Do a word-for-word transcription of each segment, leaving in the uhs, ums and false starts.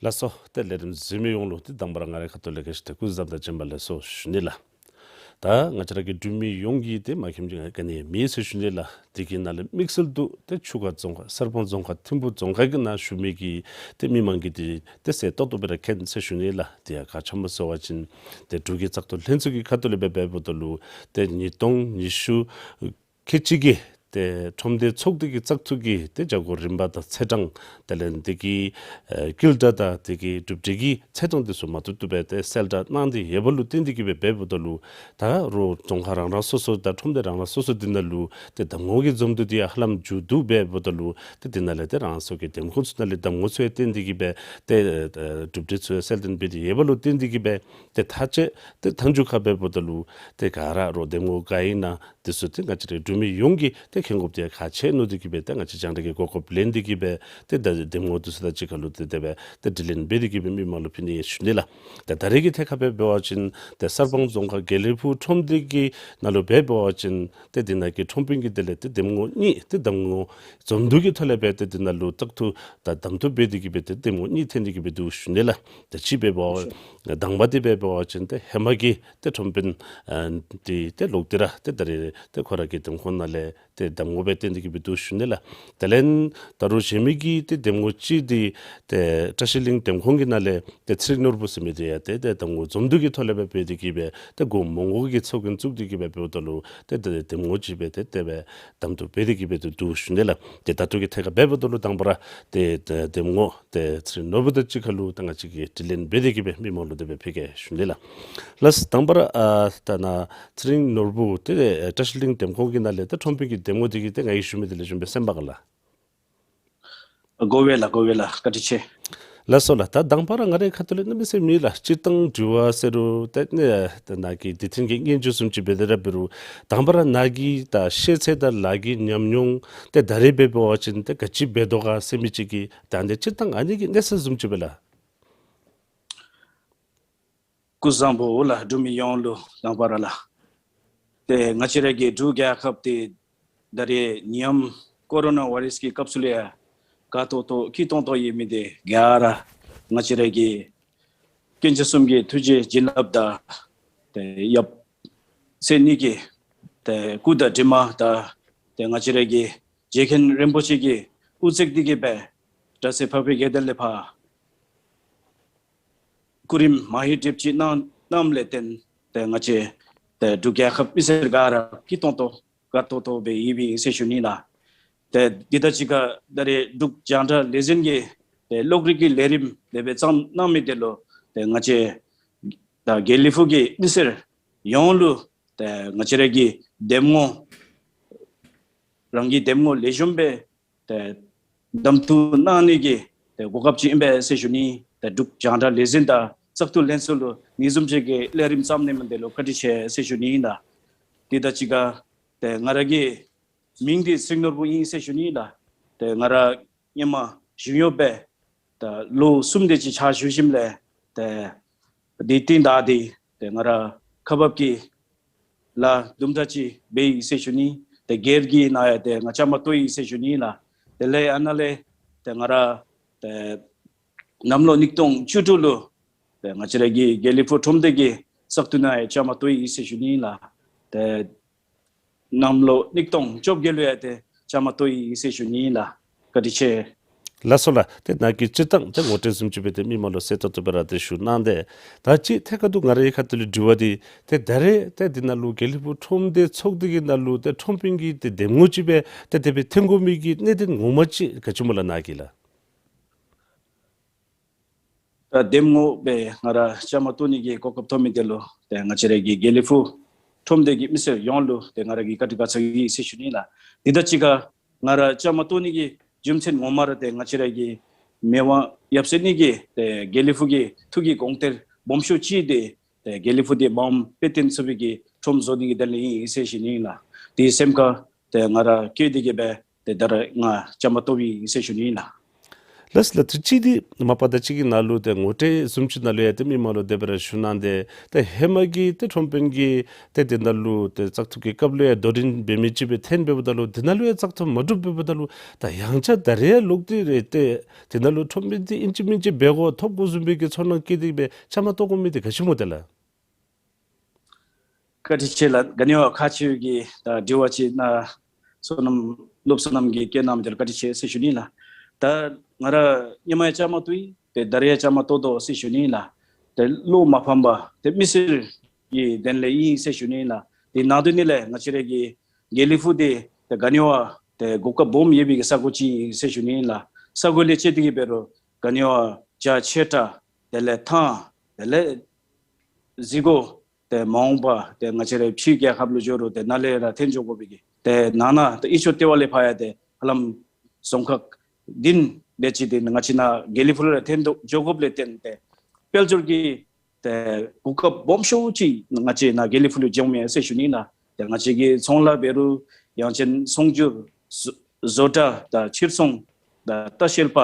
ལགས་སོ། ཏེ་ལས་རིམ་གཟིགས་མི་ཡོངས་ལུ་ཏེ་དང་པ་ར་ང་རའི་ཁ་ཐུག་ལས་ག་ཅི་ཏེ་སྐུ་གཟུགས་བཟང་དང་བྱོན་པ་ལེགས་སོ་ཞུ་ནི་ལགས། ད་ང་བཅས་ར་གི་འབྲུག་མི་ཡོངས་ཀྱིས་ཏེ་མ་མཁྱེནམ་ཅིག་ག་ནི་མེད་ཟེར་ཞུ་ནི་ལགས། དེ་གི་ནང་ལས་དམིགས་བསལ་དུ་ཏེ་ཆུ་ཁ་རྫོང་ཁག་གསར་སྤང་རྫོང་ཁག་ཐིམ་ཕུ་རྫོང་ཁག་གི་ནང་བཞུགས་མི་གི་ཏེ་མི་མང་གིས་ཏེ་ཏེ་གསལ་ཏོག་ཏོ་སྦེ་ར་མཁྱེན་ཟེར་ཞུ་ནི་ལགས། དེ་ཡང་ག་ཅི་སྨོ་ཟེར་བ་ཅིན་ཏེ་འབྲུག་གི་བཙག་འཐུ་ལྷན་ཚོགས་ཀྱི་ཁ་ཐུག་ལས་འབད་འབདཝ་ད་ལུ་ཏེ་ཉིས་སྟོང་ཉི་ཤུ་ཁལ་གཅིག་གི་ཏེ་ཁྲོམ་སྡེ་ཚོགས་སྡེ་གི་བཙག་འཐུ་གི་ཏེ་བྱ་སྒོ་རིམ་པ་དང་ཚེས་གྲངས་དེ་ལས་དེ་གི་ཨེ་བསྐུལ་བསྒྲགས་དང་དེ་གི་གྲུབ་འབྲས་ཀྱི་ཚེས་གྲངས་དེ་ཚུ་མ་ཐུབ་ཐུབ་སྦེ་ཏེ་གསལ་བསྒྲགས་གནང་སྟེ་ཡོད་པ་ལུ་བརྟེན་ཏེ་གིས་སྦེ་འབདཝ་ད་ལུ་ད་རུང་རྫོང་ཁག་རང་རང་སོ་སོ་དང་ཁྲོམ་སྡེ་རང་རང་སོ་སོ་དེ་ནང་ལུ་ཏེ་འདེམས་ངོ་གི་འཛོམས་འདུ་དེ་ཡང་ཧ་ལམ་མཇུག་བསྡུ་སྦེ་འབདཝ་ད་ལུ་ཏེ་དེ་ནང་ལས་ཏེ་རང་སོ་གི་འདེམས་ཁོངས་ཚུ་ནང་ལས་འདེམས་ངོ་ཚུ་ཡང་བཏོན་ཏེ་གིས་སྦེ་ཏེ་ཨེ་གྲུབ་འབྲས་ཚུ་ཡང་གསལ་སྟོན་འབད་དེ་ཡོད་པ་ལུ་བརྟེན་ཏེ་གིས་སྦེ་ཏེ་མཐའ་དཔྱད་ཏེ་མཐའ་མཇུག་ཁར་འབདཝ་ད་ལུ་ཏེ་ག་ར་རུང་འདེམས་ངོ་ག་ཨིན་ན་དེ་ཚུ་ཏེ་ང་བཅས་རའི་འབྲུག་མི་ཡོངས་ཀྱིས་ཏེ་མཁྱེན་དགོཔ་དེ་ཡང་ཁག་ཆེ་ནུག། དེ་གིས་སྦེ་ཏེ་ང་བཅས་རྒྱང་བསྒྲགས་ཀྱི་གོ་སྐབས་ལེན་ཏེ་གིས་སྦེ་ཏེ་ད་འདེམས་ངོ་དེ་ཚུ་དང་གཅིག་ཁར་ལུ་ཏེ་དེ་སྦེ་ཏེ་དྲི་ལན་འབད་དེ་གིས་སྦེ་མི་མང་ལུ་ཕུལ་ནི་ཨིན་ཞུ་ནི་ལགས། ཏེ་ད་རེས་ཀྱི་ཐད་ཁར་སྦེ་འབད་བ་ཅིན་ཏེ་གསར་སྤང་རྫོང་ཁག་དགེ་ལེགས་ཕུག་ཁྲོམ་སྡེ་གི་ནང་ལུ་སྦེ་འབད་བ་ཅིན་ཏེ་དེ་ནང་གི་ཁྲོམ་དཔོན་གྱི་དེ་ལས་ཏེ་འདེམས་ངོ་གཉིས་ཏེ་འདེམས་ངོ་འཛོམས་འདུ་གི་ཐོག་ལས་སྦེ་ཏེ་དེ་ནང་ལུ་བཙག་འཐུ་དང་གདམ་འཐུ་འབད་དེ་གིས་སྦེ་ཏེ་འདེམས་ངོ་གཉིས་ཐོན་ཏེ་གིས་སྦེ་འདུག་ཞུ་ནི་ལགས། ཏེ་གཅིག་འབད་བ་དང་པ་དེ་སྦེ་འབད་བ་ཅིན་ཏེ་ཧེ་མ་གི་ཏེ་ཁྲོམ་དཔོན་ཨ་དེ་ཏེ་ལོག་སྟེ་ར་ཏེ་ད་རེས་ཏེ་ཁོ་ར་གི་འདེམས་ཁོངས་ནང་ལས་ཏེ་འདེམས་ངོ་སྦེ་བཏོན་ཏེ་གིས་སྦེ་འདུག་ཞུ་ནི་ལགས། དེ་ལས་ད་རུང་གཞན་མི་གི་ཏེ་འདེམས་ངོ་གཅིག་དེ་ཏེ་བཀྲ་ཤིས་གླིང་འདེམས་ཁོངས་ཀྱི་ནང་ལས་ཏེ་ཚེ་རིང་ནོར་བུ་ཟེར་མི་དེ་ཡང་ཏེ་ཏེ་འདེམས་ངོ་འཛོམས་འདུ་གི་ཐོག་ལས་སྦེ་འབད་དེ་གིས་སྦེ་ཏེ་འགོ་མོ་འགོ་གི་ཚོགས་རྒྱན་བཙུགས་ཏེ་གིས་སྦེ་འབདཝ་ད་ལུ་ཏེ་ཏེ་འདེམས་ངོ་གཅིག་སྦེ་ཏེ་དེ་སྦེ་གདམ་འཐུ་འབད་དེ་གིས་སྦེ་ཏེ་འདུག་ཞུ་ནི་ལགས། ཏེ་ད་ལྟོ་གི་ཐད་ཁར་འབད་འབདཝ་ད་ལུ་དང་པ་ར་ཏེ་ཏེ་འདེམས་ངོ་ཏེ་ཚེ་རིང་ནོར་བུ་དང་གཅིག་ཁར་ལུ་ད་ང་བཅས་ཀྱིས་དྲི་ལན་འབད་དེ་གིས་སྦེ་མི་མང་ལུ་དེ་སྦེ་ཕུལ་གེ་ཞུ་ནི་ལགས། ལགས་སོ། དང་པ་ར་ཨ་ད་ནཱ་ཚེ་རིང་ནོར་བུ་ཏེ་བཀྲ་ཤིས་གླིང་འདེམས་ཁོངས་ཀྱི་ནང་ལས་ཏེ་ཁྲོམ་དཔོན་གྱི་འདེམས་ངོ་དེ་གིས་ཏེ་ང་གིས་ཞུ་མི་དེ་ལེགས་ཤོམ་སྦེ་གསན་པ་ག་ལགས། དགོ་པས་ལགས། དགོ་པས་ལགས། བཀའ་དྲིན་ཆེ། ལགས་སོ་ལགས། ད་དང་པ་ར་ང་རའི་ཁ་ཐུག་ལས་གནམ་མེད་ས་མེད་ལགས་སྤྱིར་བཏང་དྲི་བ་ཟེར་རུང་ཏེ་ནི་ད་ནཱ་གི་དེ་ཐེངས་ཀྱི་སྙན་ཞུ་བཟུམ་ཅིག་འབད་དེ་ར་འབད་རུང་དང་པ་ར་ནཱ་གི་ད་ཤེས་ཚད་དང་ལཱ་གི་ཉམས་མྱོང་ཏེ་ད་རེས་འབད་བ་ཅིན་ཏེ་ག་ཅི་འབད་དོ་ག་ཟེར་མི་ཅིག་གི་ད་ནི་སྤྱིར་བཏང་ཨ་ནི་གི་གནས་ཚད་བཟུམ་ཅིག་སྦེ་ལགས། སྐུ་གཟུགས་བཟང་པོ་ལགས། འབྲུག་མི་ཡོངས་ལུ་དང་པ་ར་ལགས། ཏེ་ང་བཅས་ར་གི་འབྲུག་རྒྱལ་ཁབ་འདི་ད་རེས་ནད་ཡམས་ཀོ་རོ་ན་བཱའི་རཱསི་གི་སྐབས་སུ་ལུ་ཡང་དགའ་ཏོག་ཏོ་སྐྱིད་ཏོང་ཏོ་ཡོད་མི་འདི་ག་ར་ང་བཅས་ར་གི་སྐྱོན་ཅན་གསུམ་གྱི་ཐུགས་རྗེ་བྱིན་རླབས་དང་ཏེ་ཡབ་སྲས་གཉིས་ཀྱི་ཏེ་སྐུ་དང་གྲིབ་མ་དང་ཏེ་ང་བཅས་ར་གི་རྗེ་མཁན་རིན་པོ་ཆེ་གི་དབུ་བརྩེགས་འདི་གིས་སྦེ་དྲག་ཤོས་འཕགས་པའི་དགེ་འདུན་ལས་ཕར་སྐུ་རིམ་མ་ཧེ་ཌིབ་ཅིག་གནང་གནངམ་ལས་བརྟེན་ཏེ་ང་བཅས་ཏེ་འབྲུག་རྒྱལ་ཁབ་མི་སེར་ག་ར་སྐྱིད་ཏོང་ཏོ་དགའ་ཏོག་ཏོ་སྦེ་ཡོད་པས་ཟེར་ཞུ་ནི་ལགས། ཏེ་འདི་དང་གཅིག་ཁར་ད་རེས་འབྲུག་རྒྱང་བསྒྲགས་ལས་འཛིན་གྱི་ཏེ་གློག་རིག་གི་ལས་རིམ་དེ་སྦེ་བརྩམས་གནང་མི་དེ་ལུ་ཏེ་ང་བཅས་ད་དགེ་ལེགས་ཕུག་གི་མི་སེར་ཡོངས་ལུ་ཏེ་ང་བཅས་ར་གི་འདེམས་ངོ་རང་གི་འདེམས་ངོ་ལེགས་ཤོམ་སྦེ་ཏེ་གདམ་འཐུ་གནང་ནི་གི་ཏེ་གོ་སྐབས་ཅིག་ཨིན་པས་ཟེར་ཞུ་ནི། ཏེ་འབྲུག་རྒྱང་བསྒྲགས་ལས་འཛིན་དང་བཙག་འཐུ་ལྷན་ཚོགས་ལུ་ཨ་ནི་བཟུམ་ཅིག་གི་ལས་རིམ་བརྩམས་གནང་མི་དེ་ལུ་བཀའ་དྲིན་ཆེ་ཟེར་ཞུ་ནི་ཨིན་ལགས། དེ་དང་གཅིག་ཁར་ཏེ་ང་ར་གི་མིང་འདི་ཚེ་རིང་ནོར་བུ་ཨིན་ཟེར་ཞུ་ནི་ཨིན་ལགས། ཏེ་ང་ར་ཧེ་མ་གཞུང་གཡོགཔ་སྦེ་ད་ལོ་གསུམ་དེ་ཅིག་ཕྱག་ཞུ་ཞིནམ་ལས་ཏེ་དེ་རྟིང་བདའ་སྟེ་ཏེ་ང་ར་ཁག་འབག་གི་ལཱ་དུམ་གྲ་ཅིག་འབད་ཡི་ཟེར་ཞུ་ནི། ཏེ་སྒེར་གྱི་ནང་ཡང་ཏེ་ང་བཅའ་མར་གཏོགས་ཡི་ཟེར་ཞུ་ནི་ལགས། དེ་ལས་ཨ་ནཱ་ལས་ཏེ་ང་ར་ཏེ་གནམ་ལོ་ཉིས་སྟོང་བཅུ་དྲུག་ལུ་ཏེ་ང་བཅས་ར་གི་དགེ་ལེགས་ཕུག་ཁྲོམ་སྡེ་གི་བཙག་འཐུ་ནང་ཡང་བཅའ་མར་གཏོགས་ཡི་ཟེར་ཞུ་ནི་ལགས། ཏེ་གནམ་ལོ་ཉིས་སྟོང་བཅོ་བརྒྱད་ལུ་ཡང་ཏེ་བཅའ་མར་གཏོགས་ཡི་ཟེར་ཞུ་ནི་ལགས། བཀའ་དྲིན་ཆེ། ལགས་སོ་ལགས། ཏེ་ནཱ་གི་སྤྱིར་བཏང་ཏེ་ངོ་སྤྲོད་བཟུམ་ཅིག་སྦེ་ཏེ་མི་མང་ལུ་གསལ་ཏོག་ཏོ་སྦེ་ར་ཏེ་ཞུ་གནང་སྟེ། ད་ཅི་ཐད་ཀར་དུ་ང་རའི་ཁ་ཐུག་ལས་དྲི་བ་འདི་ཏེ་ད་རེས་ཏེ་འདི་ནང་ལུ་དགེ་ལེགས་ཕུག་ཁྲོམ་སྡེ་ཚོགས་སྡེ་གི་ནང་ལུ་ཏེ་ཁྲོམ་དཔོན་གྱི་ཏེ་འདེམས་ངོ་ཅིག་སྦེ་ཏེ་དེ་སྦེ་ཐོན་དགོ་མི་གི་གནད་དོན་ངོ་མ་ཅིག་ག་ཅི་སྨོ་ལགས་ནཱ་གི་ལགས། ད་འདེམས་ངོ་སྦེ་ང་ར་བཅའ་མར་གཏོགས་ནི་གི་གོ་སྐབས་ཐོབ་མི་དེ་ལུ་ཏེ་ང་བཅས་ར་གི་དགེ་ལེགས་ཕུག་ཁྲོམ་སྡེ་གི་མི་སེར་ཡོངས་ལུ་ཏེ་ང་ར་གིས་བཀའ་དྲིན་དགའ་ཚོར་ཡི་ཟེར་ཞུ་ནི་ལགས། དེ་དང་གཅིག་ཁར་ང་ར་བཅའ་མར་གཏོགས་ནི་གི་རྒྱུ་མཚན་ངོ་མ་ར་ཏེ་ང་བཅས་ར་གི་མི་དབང་ཡབ་སྲས་གཉིས་ཀྱི་ཏེ་དགེ་ལེགས་ཕུག་གི་ཐུགས་ཀྱི་དགོངས་གཏེར་སྦོམ་ཤོས་ཅིག་འདི་ཏེ་དགེ་ལེགས་ཕུག་འདི་མངམ་དཔེ་སྟོན་ཚུགས་པའི་གི་ཁྲོམ་བཟོ་ནི་གི་དོན་ལས་ཨིན་ཟེར་ཞུ་ནི་ལགས། དེ་སེམས་ཁར་ཏེ་ང་ར་བསྐྱེད་དེ་གིས་སྦེ་ཏེ་ད་རེས་ང་བཅའ་མར་གཏོགས་ཡི་ཟེར་ཞུ་ནི་ལགས། ལགས་ལགས། ཏེ་གཅིག་འདི་མ་པ་ད་གཅིག་གི་ནང་ལུ་ཏེ་ངོ་སྤྲོད་བཟུམ་ཅིག་ནང་ལུ་ཡང་ཏེ་མི་མང་ལུ་དེ་སྦེ་ར་ཞུ་གནང་སྟེ་ཏེ་ཧེ་མ་གི་ཏེ་ཁྲོམ་དཔོན་གྱིས་ཏེ་དེ་ནང་ལུ་ཏེ་བཙག་འཐུ་གི་སྐབས་ལུ་ཡང་དོ་འགྲན་འབད་མི་ཅིག་སྦེ་འཐོན་འབདཝ་ད་ལུ་དེ་ནང་ལུ་ཡང་བཙག་འཐུ་མ་གྲུབ་འབདཝ་ད་ལུ་ད་ཡང་བསྐྱར་ད་རེས་ཡང་ལོག་སྟེ་ར་ཏེ་དེ་ནང་ལུ་ཁྲོམ་དཔོན་འདི་ཨིན་ཅི་མིན་ཅི་འབད་དགོ་ཐོབ་དགོ་བཟུམ་སྦེ་གི་ཚོར་སྣང་བསྐྱེད་དེ་སྦེ་བཅའ་མར་གཏོགས་དགོ་མི་འདི་ག་ཅི་སྨོ་ཏེ་ལགས། བཀའ་དྲིན་ཆེ་ལགས། ག་ནི་བ་ཁག་ཆེ་བའི་གི་ད་དྲི་བ་ཅིག་ནཱ་བསོད་ནམས་བློ་བསོད་ནམས་ཀྱིས་བཀོད་གནང་མི་འདི་ལུ་བཀའ་དྲིན་ཆེ་ཟེར་ཞུ་ནི་ལགས། ད་ང་ར་ཧེ་མ་ཡང་བཅའ་མར་གཏོགས་ཡི། ཏེ་ད་རེས་ཡང་བཅའ་མར་གཏོགས་དོ་ཟེར་ཞུ་ནི་ལགས། ཏེ་བློ་མ་ཕམ་པར་ཏེ་མི་སེར་གྱི་དོན་ལས་ཨིན་ཟེར་ཞུ་ནི་ལགས། དེ་ནང་དོན་ནི་ལས་ང་བཅས་ར་གི་དགེ་ལེགས་ཕུག་འདི་ཏེ་ག་ནི་བ་ཏེ་གོ་སྐབས་སྦོམ་ཡོད་པའི་གི་ས་གོ་ཅིག་ཨིན་ཟེར་ཞུ་ནི་ལགས། ས་གོ་ལས་བཅད་དེ་གི་འབད་རུང་ག་ནི་བ་རྒྱ་ཆེ་དྲགས་དེ་ལས་ཐང་དེ་ལས་གཟིགས་སྒོ་ཏེ་མ་འོངས་པ་ཏེ་ང་བཅས་ར་ཕྱི་རྒྱལ་ཁབ་ལུ་འགྱོ་རུང་ཏེ་ནཱ་ལས་ར་འཐོན་འགྱོ་དགོ་པའི་གི་ཏེ་ནང་ན་ཏེ་ཨི་ཆོས་ལྟེ་བ་ལས་ཕར་ཡང་ཏེ་ཧ་ལམ་རྫོང་ཁག་བདུན་དེ་ཅིག་ཏེ་ང་བཅས་ནཱ་དགེ་ལེགས་ཕུག་ལུ་ར་འཐོན་འགྱོ་དགོཔ་ལས་བརྟེན་ཏེ་དཔལ་འབྱོར་གྱི་ཏེ་གོ་སྐབས་སྦོམ་ཤོས་ཅིག་ང་བཅས་ནཱ་དགེ་ལེགས་ཕུག་ལུ་བྱུངམ་མས་ཟེར་ཞུ་ནི་ལགས། ཏེ་ང་བཅས་ཀྱི་ཚོང་ལཱ་འབད་རུང་ཡང་ཅིན་ཚོང་སྒྱུར་བཟོ་བཟོ་གྲྭ་དང་ཕྱིར་ཚོང་དང་ལྟ་བཤལ་པ་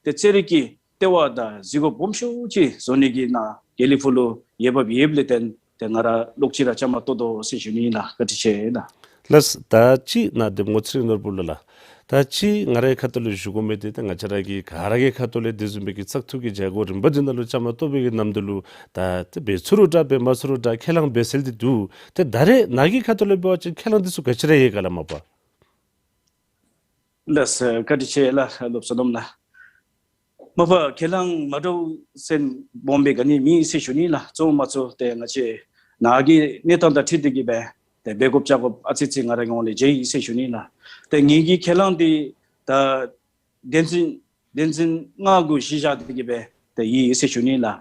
ཏེ་རྩེད་རིགས་ཀྱི་ལྟེ་བ་དང་གཟིགས་སྒོ་སྦོམ་ཤོས་ཅིག་བཟོ་ནི་གི་ནཱ་དགེ་ལེགས་ཕུག་ལུ་ཡོདཔ་ཡོདཔ་ལས་བརྟེན་ཏེ་ང་ར་ལོག་ཅི་ར་བཅའ་མར་གཏོགས་དོ་ཟེར་ཞུ་ནི་ལགས། བཀའ་དྲིན་ཆེ་ལགས། ལགས། ད་ཅི་ནཱ་དེ་ངོ་ཚ་རི་ནོར་བུ་ལུ་ལགས། ད་ཅི་ང་རའི་ཁ་ཐུག་ལས་ཞུ་དགོ་མི་འདི་ད་ང་བཅས་ར་གི་ག་ར་གི་ཁ་ཐུག་ལས་དེ་བཟུམ་སྦེ་གི་བཙག་འཐུ་གི་བྱ་སྒོ་རིམ་པ་འདི་ནང་ལུ་བཅའ་མར་གཏོགས་པའི་གི་ནམ་དུས་ལུ་ད་ཏེ་འབད་ཚུགས་རུང་འདྲ་འབད་མ་ཚུགས་རུང་འདྲ་ཁས་བླངས་འབད་སྲོལ་འདི་འདུག། ཏེ་ད་རེས་ནཱ་གི་ཁ་ཐུག་ལས་འབད་བ་ཅིན་ཁས་བླངས་འདི་ཚུ་ག་ཅི་ར་ཡོད་ག་ལགས་མ་པ། ལགས་སོ། བཀའ་དྲིན་ཆེ་ལགས། བློ་བཟང་ནོར་བུ་ལགས། མ་པ་ཁས་བླངས་མ་འདྲཝ་ཟེར་སྦོམ་སྦེ་ག་ནི་མེད་ཟེར་ཞུ་ནི་ལགས། གཙོ་བོ་མ་གཙོ་ཏེ་ང་བཅས་ནཱ་གི་གནས་སྟངས་དང་འཁྲིལ་ཏེ་གི་སྦེ་ཏེ་འབད་དགོཔ་བཅའ་དགོཔ་ཨ་ཙི་ཅིག་ང་ར་གི་ངོས་ལས་མཇལ་ཡི་ཟེར་ཞུ་ནི་ལགས། ཏེ་ངེ་གི་ཁས་བླངས་འདི་ད་བདེན་རྫུན་བདེན་རྫུན་ལྔ་གུ་གཞི་བཞག་སྟེ་གི་སྦེ་ཏེ་ཡོད་ཟེར་ཞུ་ནི་ལགས།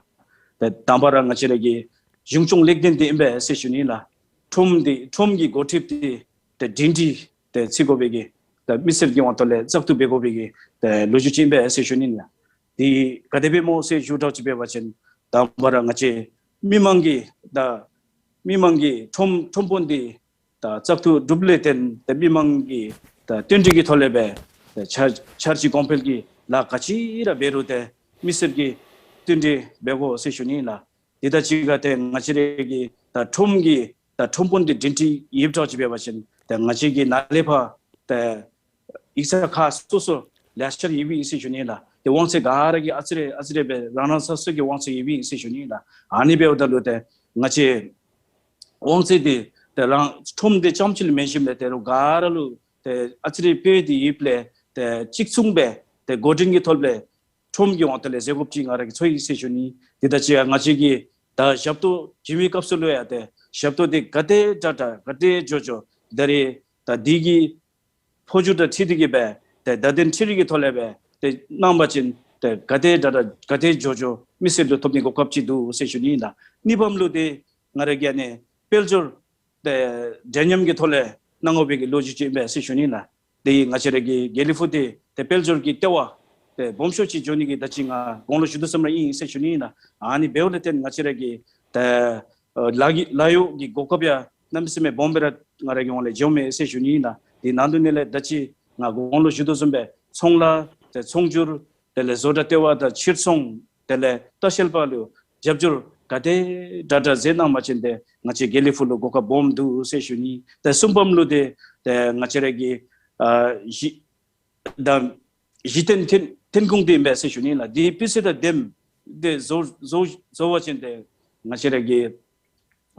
ཏེ་དང་པ་ར་ང་བཅས་ར་གི་གཞུང་སྐྱོང་ལེགས་ལྡན་འདི་ཨིན་པས་ཟེར་ཞུ་ནི་ལགས། ཁྲོམ་འདི་ཁྲོམ་གྱི་འགོ་ཁྲིདཔ་འདི་ཏེ་སྒྲིང་སྒྲི་ཏེ་བརྩི་དགོ་པའི་གི་ཏེ་མི་སེར་གྱི་དབང་ཐོག་ལས་བཙག་འཐུ་འབད་དགོ་པའི་གི་ཏེ་ལོ་རྒྱུས་ཅིག་ཨིན་པས་ཟེར་ཞུ་ནི་ལགས། འདི་ག་དེ་སྦེ་སྨོ་ཟེར་ཞུ་དགོཔ་ཅིག་འབད་བ་ཅིན་དང་པ་ར་ང་བཅས་མི་མང་གི་ད་མི་མང་གི་ཁྲོམ་ཁྲོམ་དཔོན་འདི་ད་བཙག་འཐུ་གྲུབ་ལས་བརྟེན་ཏེ་མི་མང་གི་ད་བསྟུན་གྲོས་ཀྱི་ཐོག་ལས་སྦེ་ཏེ་འཆར་འཆར་གཞི་གོང་འཕེལ་གྱི་ལཱ་ག་ཅི་ར་འབད་རུང་ཏེ་མི་སེར་གྱིས་བསྟུན་གྲོས་འབད་དགོ་ཟེར་ཞུ་ནི་ལགས། དེ་དང་གཅིག་ཁར་ཏེ་ང་བཅས་ར་གི་ད་ཁྲོམ་གྱི་ད་ཁྲོམ་དཔོན་འདི་སྒྲིང་སྒྲི་ཡོདཔ་འདྲཝ་ཅིག་འབད་བ་ཅིན་ཏེ་ང་བཅས་ཀྱི་ནཱ་ལས་ཕར་ཏེ་ཡིག་ཚང་ཁག་སོ་སོ་ལེ་ཤ་ར་ཡོད་པས་ཟེར་ཞུ་ནི་ལགས། ཏེ་དབང་ཚད་ག་ར་གི་ཨ་ཙི་རེ་ཨ་ཙི་རེ་སྦེ་རང་རང་སོ་སོ་གི་དབང་ཚད་ཡོད་པས་ཟེར་ཞུ་ནི་ལགས། ཨ་ནི་འབདཝ་ད་ལུ་ཏེ་ང་བཅས་དབང་ཚད་འདི་ཏེ་རང་ཁྲོམ་འདི་རྐྱངམ་ཅིག་ལུ་མེན་ཞིནམ་ལས་ཏེ་རོགས་ག་ར་ལུ་ཏེ་ཨ་ཙི་རེ་སྤེལ་ཏེ་ཡོདཔ་ལས་ཏེ་གཅིག་མཚུངས་སྦེ་ཏེ་འགོ་འདྲེན་གྱི་ཐོག་ལས་ཁྲོམ་གྱི་དབང་ཐོག་ལས་བཟོ་དགོཔ་ཅིག་ང་ར་གིས་ཚོར་ཡི་ཟེར་ཞུ་ནི། དེ་དང་གཅིག་ཁར་ང་བཅས་ཀྱིས་ད་ཞབས་ཏོག་བྱིན་པའི་སྐབས་སུ་ལུ་ཡང་ཏེ་ཞབས་ཏོག་འདི་ག་དེ་དྲག་དྲག་ག་དེ་མགྱོགས་མགྱོགས་ད་རེས་ད་འདི་གི་འཕོ་འགྱུར་དང་འཁྲིལ་ཏེ་གི་སྦེ་ཏེ་བརྡ་དོན་འཕྲུལ་རིག་གི་ཐོག་ལས་སྦེ་ཏེ་གནང་བ་ཅིན་ཏེ་ག་དེ་དྲག་དྲག་ག་དེ་མགྱོགས་མགྱོགས་མི་སེར་ལུ་ཐོབ་ནི་གོ་སྐབས་ཅིག་འདུག་ཟེར་ཞུ་ནི་ཨིན་ལགས། གཉིས་པམ་ལུ་འདི་ང་ར་གིས་ཨ་ནི་དཔལ་འབྱོར་ཏེ་འདྲ་མཉམ་གྱི་ཐོག་ལས་གནང་དགོ་པའི་གི་ལོ་རྒྱུས་ཅིག་ཨིན་པས་ཟེར་ཞུ་ནི་ཨིན་ལགས། ཏེ་ང་བཅས་ར་གི་དགེ་ལེགས་ཕུག་འདི་ཏེ་དཔལ་འབྱོར་གྱི་ལྟེ་བ་ཏེ་སྦོམ་ཤོས་ཅིག་འགྱོ་ནི་གི་ད་ཅི་ང་གོང་ལུ་ཞུ་དོ་བཟུམ་ར་ཨིན་ཟེར་ཞུ་ནི་ཨིན་ལགས། ཨ་ནི་འབདཝ་ལས་བརྟེན་ང་བཅས་ར་གི་ཏེ་ཨ་ལཱ་གི་ལཱ་གཡོག་གི་གོ་སྐབས་ཡང་གནམ་མེད་ས་མེད་སྦོམ་སྦེ་ར་ང་ར་གི་ངོས་ལས་འབྱུངམ་མས་ཟེར་ཞུ་ནི་ཨིན་ལགས། དེ་ནང་དོན་ནི་ལས་ད་ཅི་ང་གོང་ལུ་ཞུ་དོ་བཟུམ་སྦེ་ཚོང་ལཱ་ཏེ་ཚོང་སྒྱུར་དེ་ལས་བཟོ་གྲྭ་ལྟེ་བ་དང་ཕྱིར་ཚོང་དེ་ལས་ལྟ་བཤལ་པ་ལུ་རྒྱབ་སྐྱོར་ག་དེ་དྲག་དྲག་མཛད་གནང་བ་ཅིན་ཏེ་ང་བཅས་དགེ་ལེགས་ཕུག་ལུ་གོ་སྐབས་སྦོམ་འདུག་ཟེར་ཞུ་ནི། ཏེ་གསུམ་པམ་ལུ་འདི་ཏེ་ང་བཅས་ར་གི་ཨ་གཞི་ད་གཞི་རྟེན་ཐོན་ཐོན་ཁུངས་འདི་ཨིན་པས་ཟེར་ཞུ་ནི་ལགས། འདི་སྤུས་ཚད་དང་ལྡནམ་འདི་བཟོ་བཟོ་བཟོ་བ་ཅིན་ཏེ་ང་བཅས་ར་གི་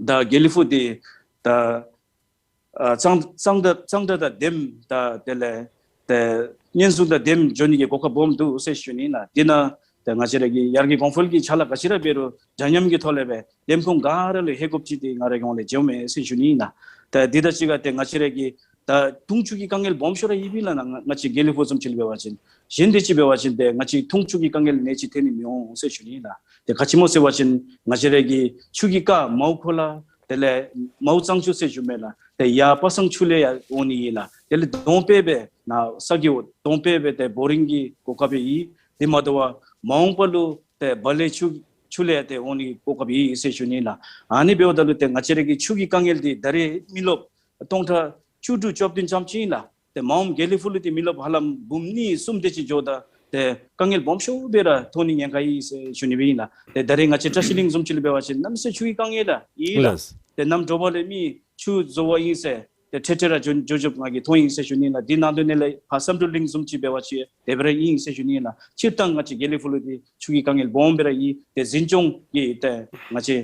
ད་དགེ་ལེགས་ཕུག་འདི་ད་ཨ་གཙང་གཙང་སྦྲ་གཙང་སྦྲ་དང་ལྡནམ་ད་དེ་ལས་ཏེ་ཉེན་སྲུང་དང་ལྡནམ་འགྱོ་ནི་གི་གོ་སྐབས་སྦོམ་འདུག་ཟེར་ཞུ་ནི་ལགས། འདི་ནང་ཏེ་ང་བཅས་ར་གི་ཡར་རྒྱས་གོང་འཕེལ་གྱི་ཕྱག་ལཱ་ག་ཅི་ར་འབད་རུང་འདྲ་མཉམ་གྱི་ཐོག་ལས་སྦེ་ལྡེམ་ཁུངས་ག་ར་ལུ་ལྷོད་དགོཔ་ཅིག་འདི་ང་ར་གི་ངོས་ལས་འབྱུངམ་མས་ཟེར་ཞུ་ནི་ཨིན་ལགས། ཏེ་འདི་དང་གཅིག་ཁར་ཏེ་ང་བཅས་ར་གི་ད་འཐུང་ཆུ་གི་དཀའ་ངལ་སྦོམ་ཤོས་ར་ཡོད་པས་ལགས། ང་ང་བཅས་དགེ་ལེགས་ཕུག་བཟུམ་ཅིག་ལུ་འབད་བ་ཅིན་གཞན་དེ་ཅིག་འབད་བ་ཅིན་ཏེ་ང་བཅས་འཐུང་ཆུ་གི་དཀའ་ངལ་ནི་ཅིག་ཐོན་ནི་མི་འོང་ཟེར་ཞུ་ནི་ཨིན་ལགས། ཏེ་ག་ཅི་སྨོ་ཟེར་བ་ཅིན་ང་བཅས་ར་གི་ཆུ་གི་རྐ་མའོ་ཁོ་ལ་དེ་ལས་མའོ་གཙང་ཆུ་ཟེར་ཞུཝ་མས་ལགས། ཏེ་ཡར་པ་སངས་ཆུ་ལས་ཡར་འོང་ནི་ཨིན་ལགས། དེ་ལས་གདོང་དཔེ་སྦེ་ནཱ་ས་གི་གདོང་དཔེ་སྦེ་ཏེ་བོ་རིང་གི་གོ་སྐབས་ཡོད། དེ་མ་དོ་བར་མ་འོངས་པ་ལུ་ཏེ་བ་ལེ་ཆུ་ཆུ་ལས་ཏེ་འོང་ནི་གོ་སྐབས་ཡོད་ཟེར་ཞུ་ནི་ཨིན་ལགས། ཨ་ནི་འབདཝ་ད་ལུ་ཏེ་ང་བཅས་ར་གི་ཆུ་གི་དཀའ་ངལ་འདི་ད་རེས་མི་རློབས་སྟོང་ཕྲག་བཅུ་དྲུག་བཅུ་བདུན་ཙམ་ཅིག་ཨིན་ལགས། ཏེ་མ་འོངས་དགེ་ལེགས་ཕུག་ལུ་ཏེ་མི་རློབས་ཧ་ལམ་འབུམ་གཉིས་གསུམ་དེ་ཅིག་འགྱོཝ་ད་ ཏེ་དཀའ་ངལ་སྦོམ་ཤོས་སྦེ་ར་མཐོང་ནི་ཉེན་ཁ་ཡོད་ཟེར་ཞུ་ནི་སྦེ་ཨིན་ལགས། ཏེ་ད་རེས་ང་བཅས་བཀྲ་ཤིས་གླིང་བཟུམ་ཅིག་ལུ་འབད་བ་ཅིན་གནམ་མེད་ས་མེད་ཆུ་གི་དཀའ་ངལ་ར་ཡོད་ལགས། ལགས། ཏེ་གནམ་དྲོ་པ་ལས་མི་ཆུ་བཟོ་བ་ཨིན་ཟེར་ཏེ་འཕྲལ་འཕྲལ་ར་འགྱོ་འགྱོ་འགྱོཝ་ང་གིས་མཐོང་ཡི་ཟེར་ཞུ་ནི་ལགས། དེ་ནང་དོན་ལས་ཕར་བསམ་གྲུབ་གླིང་བཟུམ་ཅིག་འབད་བ་ཅིན་དེ་སྦེ་ར་ཨིན་ཟེར་ཞུ་ནི་ལགས། སྤྱིར་བཏང་ང་བཅས་དགེ་ལེགས་ཕུག་ལུ་ཏེ་ཆུ་གི་དཀའ་ངལ་སྦོམ་སྦེ་ར་ཡོད། ཏེ་འཛིན་སྐྱོང་གིས་ཏེ་ང་བཅས་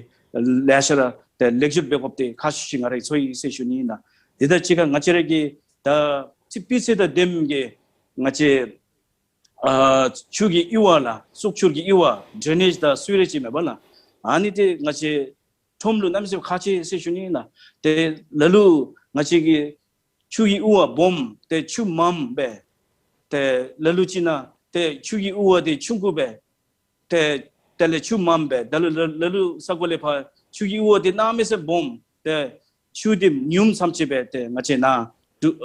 ལེ་ཤ་ར་ཏེ་ལེགས་བཅོས་འབད་དགོཔ་དེ་ཁག་ཆེ་ཤོས་ང་ར་གིས་ཚོར་ཡི་ཟེར་ཞུ་ནི་ལགས། དེ་དང་གཅིག་ཁར་ང་བཅས་ར་གི་ད་ཅིག་སྤུས་ཚད་དང་ལྡནམ་གྱི་ང་བཅས་ཨ་ཆུ་གི་གཡུར་བ་ལགས། བཙོག་ཆུ་གི་གཡུར་བ་ཌེ་ནེཇ་དང་སུ་ཝེ་རེཇ་ཅིག་མེན་པ་ལགས། ཨ་ནི་ཏེ་ང་བཅས་ཁྲོམ་ལུ་གནམ་མེད་ས་མེད་ཁག་ཆེ་ཟེར་ཞུ་ནི་ལགས། ཏེ་ལ་ལུ་ང་བཅས་ཀྱི་ཆུ་གི་གཡུར་བ་སྦོམ་ཏེ་ཆུ་མངམ་སྦེ་ཏེ་ལ་ལུ་ཅིག་ནང་ཏེ་ཆུ་གི་གཡུར་བ་དེ་ཆུང་ཀུ་སྦེ་ཏེ་དེ་ལས་ཆུ་མངམ་སྦེ་ད་ལུ་ལ་ལ་ལུ་ས་གོ་ལས་ཕར་ཆུ་གི་གཡུར་བ་དེ་གནམ་མེད་ས་མེད་སྦོམ་ཏེ་ཆུ་དེ་ཉུངམ་ཙམ་ཅིག་སྦེ་ཏེ་ང་བཅས་ནཱ་འབྲུག་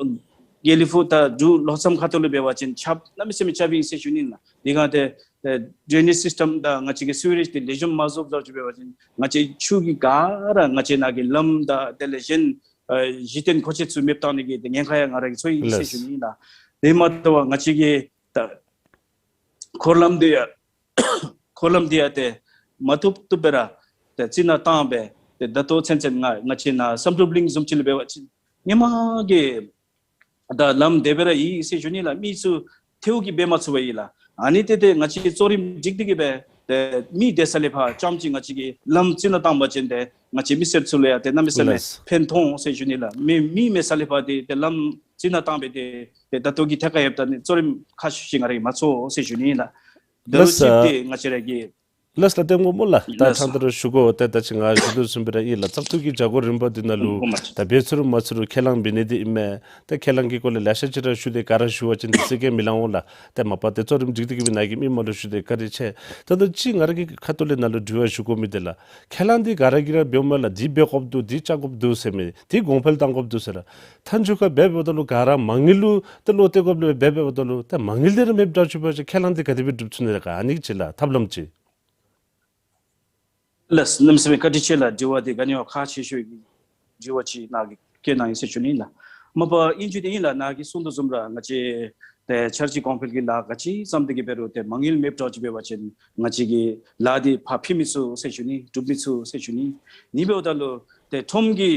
དགེ་ལེགས་ཕུག་དང་འབྲུག་ལྷོ་མཚམས་ཁ་ཐུག་ལུ་འབད་བ་ཅིན་ཆརཔ་གནམ་མེད་ས་མེད་རྐྱབ་ཨིན་ཟེར་ཞུ་ནི་ལགས། དེ་སྒང་ཏེ་ཏེ་ཌེ་ནེཇ་སིསི་ཊམ་དང་ང་བཅས་ཀྱི་སུ་ཝེ་རེཇ་དེ་ལེགས་ཤོམ་མ་བཟོ་བཟོཝ་ཅིག་འབད་བ་ཅིན་ང་བཅས་ཆུ་གི་ག་ར་ང་བཅས་ནཱ་གི་ལམ་དང་དེ་ལས་གཞན་ཨ་གཞི་རྟེན་མཁོ་ཆས་ཚུ་མེདཔ་བཏང་ནི་གི་ཏེ་ཉེན་ཁ་ཡང་ང་ར་གིས་ཚོར་ཡི་ཟེར་ཞུ་ནི་ལགས། དེ་མ་གཏོགས་པ་ང་བཅས་ཀྱི་ད་འཁོར་ལམ་དེ་ཡང་འཁོར་ལམ་དེ་ཡང་ཏེ་མ་བཏུབ་བཏུབ་སྦེ་ར་ཏེ་རྩི་ནག་བཏང་སྦེ་ཏེ་ད་ལྟོ་ཚུན་ཚོད་ང་ང་བཅས་ནཱ་བསམ་གྲུབ་གླིང་བཟུམ་ཅིག་ལུ་འབད་བ་ཅིན་སྔོན་མ་གི་ད་ལམ་དེ་སྦེ་ར་ཡོད་ཟེར་ཞུ་ནི་ལགས། མི་ཚུ་ཐལཝ་གིས་འབད་མ་ཚུགས་པས་ལགས། ཨ་ནི་ཏེ་ཏེ་ང་བཅས་གཙོ་རིམ་སྒྲིག་སྟེ་གིས་སྦེ་ཏེ་མི་སྡོད་ས་ལས་ཕར་རྐྱངམ་ཅིག་ང་བཅས་ཀྱིས་ལམ་རྩི་ནག་བཏང་པ་ཅིན་ཏེ་ང་བཅས་མི་སེར་ཚུ་ལུ་ཡང་ཏེ་གནམ་མེད་ས་མེད་ལགས། ཕན་ཐོགས་ཟེར་ཞུ་ནི་ལགས། མི་མི་མེད་ས་ལས་ཕར་ཏེ་ཏེ་ལམ་རྩི་ནག་བཏང་སྦེ་ཏེ་ཏེ་ད་ལྟོ་གི་ཐད་ཁར་ཡོདཔ་ད་ནི་གཙོ་རིམ་ཁག་ཤོས་ཅིག་ང་ར་གིས་མ་ཚོར་ཟེར་ཞུ་ནི་ལགས། ད་རུང་ལགས། ཅིག་ཏེ་ང་བཅས་ར་གི་ལགས་སོ་ལགས། ཏེ་སྔོན་མ་ལགས་ད་ལགས་ཐང་སོ། ད་རུང་ཞུ་དགོ། ཏེ་ད་ཅི་ང་ཞུ་དོ་བཟུམ་སྦེ་ར་ཨིན་ལགས། བཙག་འཐུ་གི་བྱ་སྒོ་རིམ་པ་འདི་ནང་ལུ་ད་འབད་ཚུགས་རུང་མ་ཚུགས་རུང་ཁས་བླངས་འབད་ནི་འདི་ཨིན་མས། ཏེ་ཁས་བླངས་ཀྱི་སྐོར་ལས་ལེ་ཤ་ཅིག་ར་ཞུ་སྟེ་ག་ར་ཞུ་བ་ཅིན་འདི་ཚུ་གིས་མི་ལང་འོང་ལགས། ཏེ་མ་པ་ཏེ་གཙོ་རིམ་སྒྲིག་སྟེ་གིས་སྦེ་ནཱ་གི་མི་མང་ལུ་ཞུ་སྟེ་བཀའ་དྲིན་ཆེ། ད་ལྟོ་ཅིག་ང་ར་གི་ཁ་ཐུག་ལས་ནཱ་ལུ་དྲི་བ་ཞུ་དགོ་མི་འདི་ལགས། ཁས་བླངས་འདི་ག་ར་གིས་ར་འབདཝ་མས་ལགས། འདི་འབད་དགོཔ་འདུག། འདི་རྐྱབ་དགོཔ་འདུག་ཟེར་མི་འདི་གོང་འཕེལ་བཏང་དགོཔ་འདུག་ཟེར་ར། མཐའ་མཇུག་ཁར་འབད་འབདཝ་ད་ལུ་ག་ར་མ་དངུལ་ལུ་ཏེ་བློ་གཏད་དགོཔ་ལས་འབད་འབདཝ་ད་ལུ་ཏེ་མ་དངུལ་འདི་ར་མེདཔ་འདྲཝ་ཅིག་འབད་བ་ཅིན་ཁས་བླངས་འདི་ག་དེ་སྦེ་སྒྲུབ་ཚུགས་ནི་རེ་ག་ཨ་ནི་ཅིག་ལགས་ཐབས་ལམ་ཅིག། ལགས་གནམ་མེད་ས་མེད་བཀའ་དྲིན་ཆེ་ལགས། དྲི་བ་འདི་ག་ནི་བ་ཁག་ཆེ་ཤོས་ཀྱི་དྲི་བ་ཅིག་ནཱ་གིས་བཀོད་གནང་ཡི་ཟེར་ཞུ་ནི་ལགས། མ་པ་ཨིན་རྒྱུ་འདི་ཨིན་ལགས། ནཱ་གིས་གསུངས་དོ་བཟུམ་ར་ང་བཅས་ཏེ་འཆར་གཞི་གོང་འཕེལ་གྱི་ལཱ་ག་ཅི་བརྩམས་ཏེ་གིས་འབད་རུང་ཏེ་མ་དངུལ་མེདཔ་འདྲཝ་ཅིག་འབད་བ་ཅིན་ང་བཅས་ཀྱི་ལཱ་འདི་ཕར་འཕུལ་མི་ཚུགས་ཟེར་ཞུ་ནི། སྒྲུབ་མི་ཚུགས་ཟེར་ཞུ་ནི། ཨ་ནི་འབདཝ་ད་ལུ་ཏེ་ཁྲོམ་གྱི་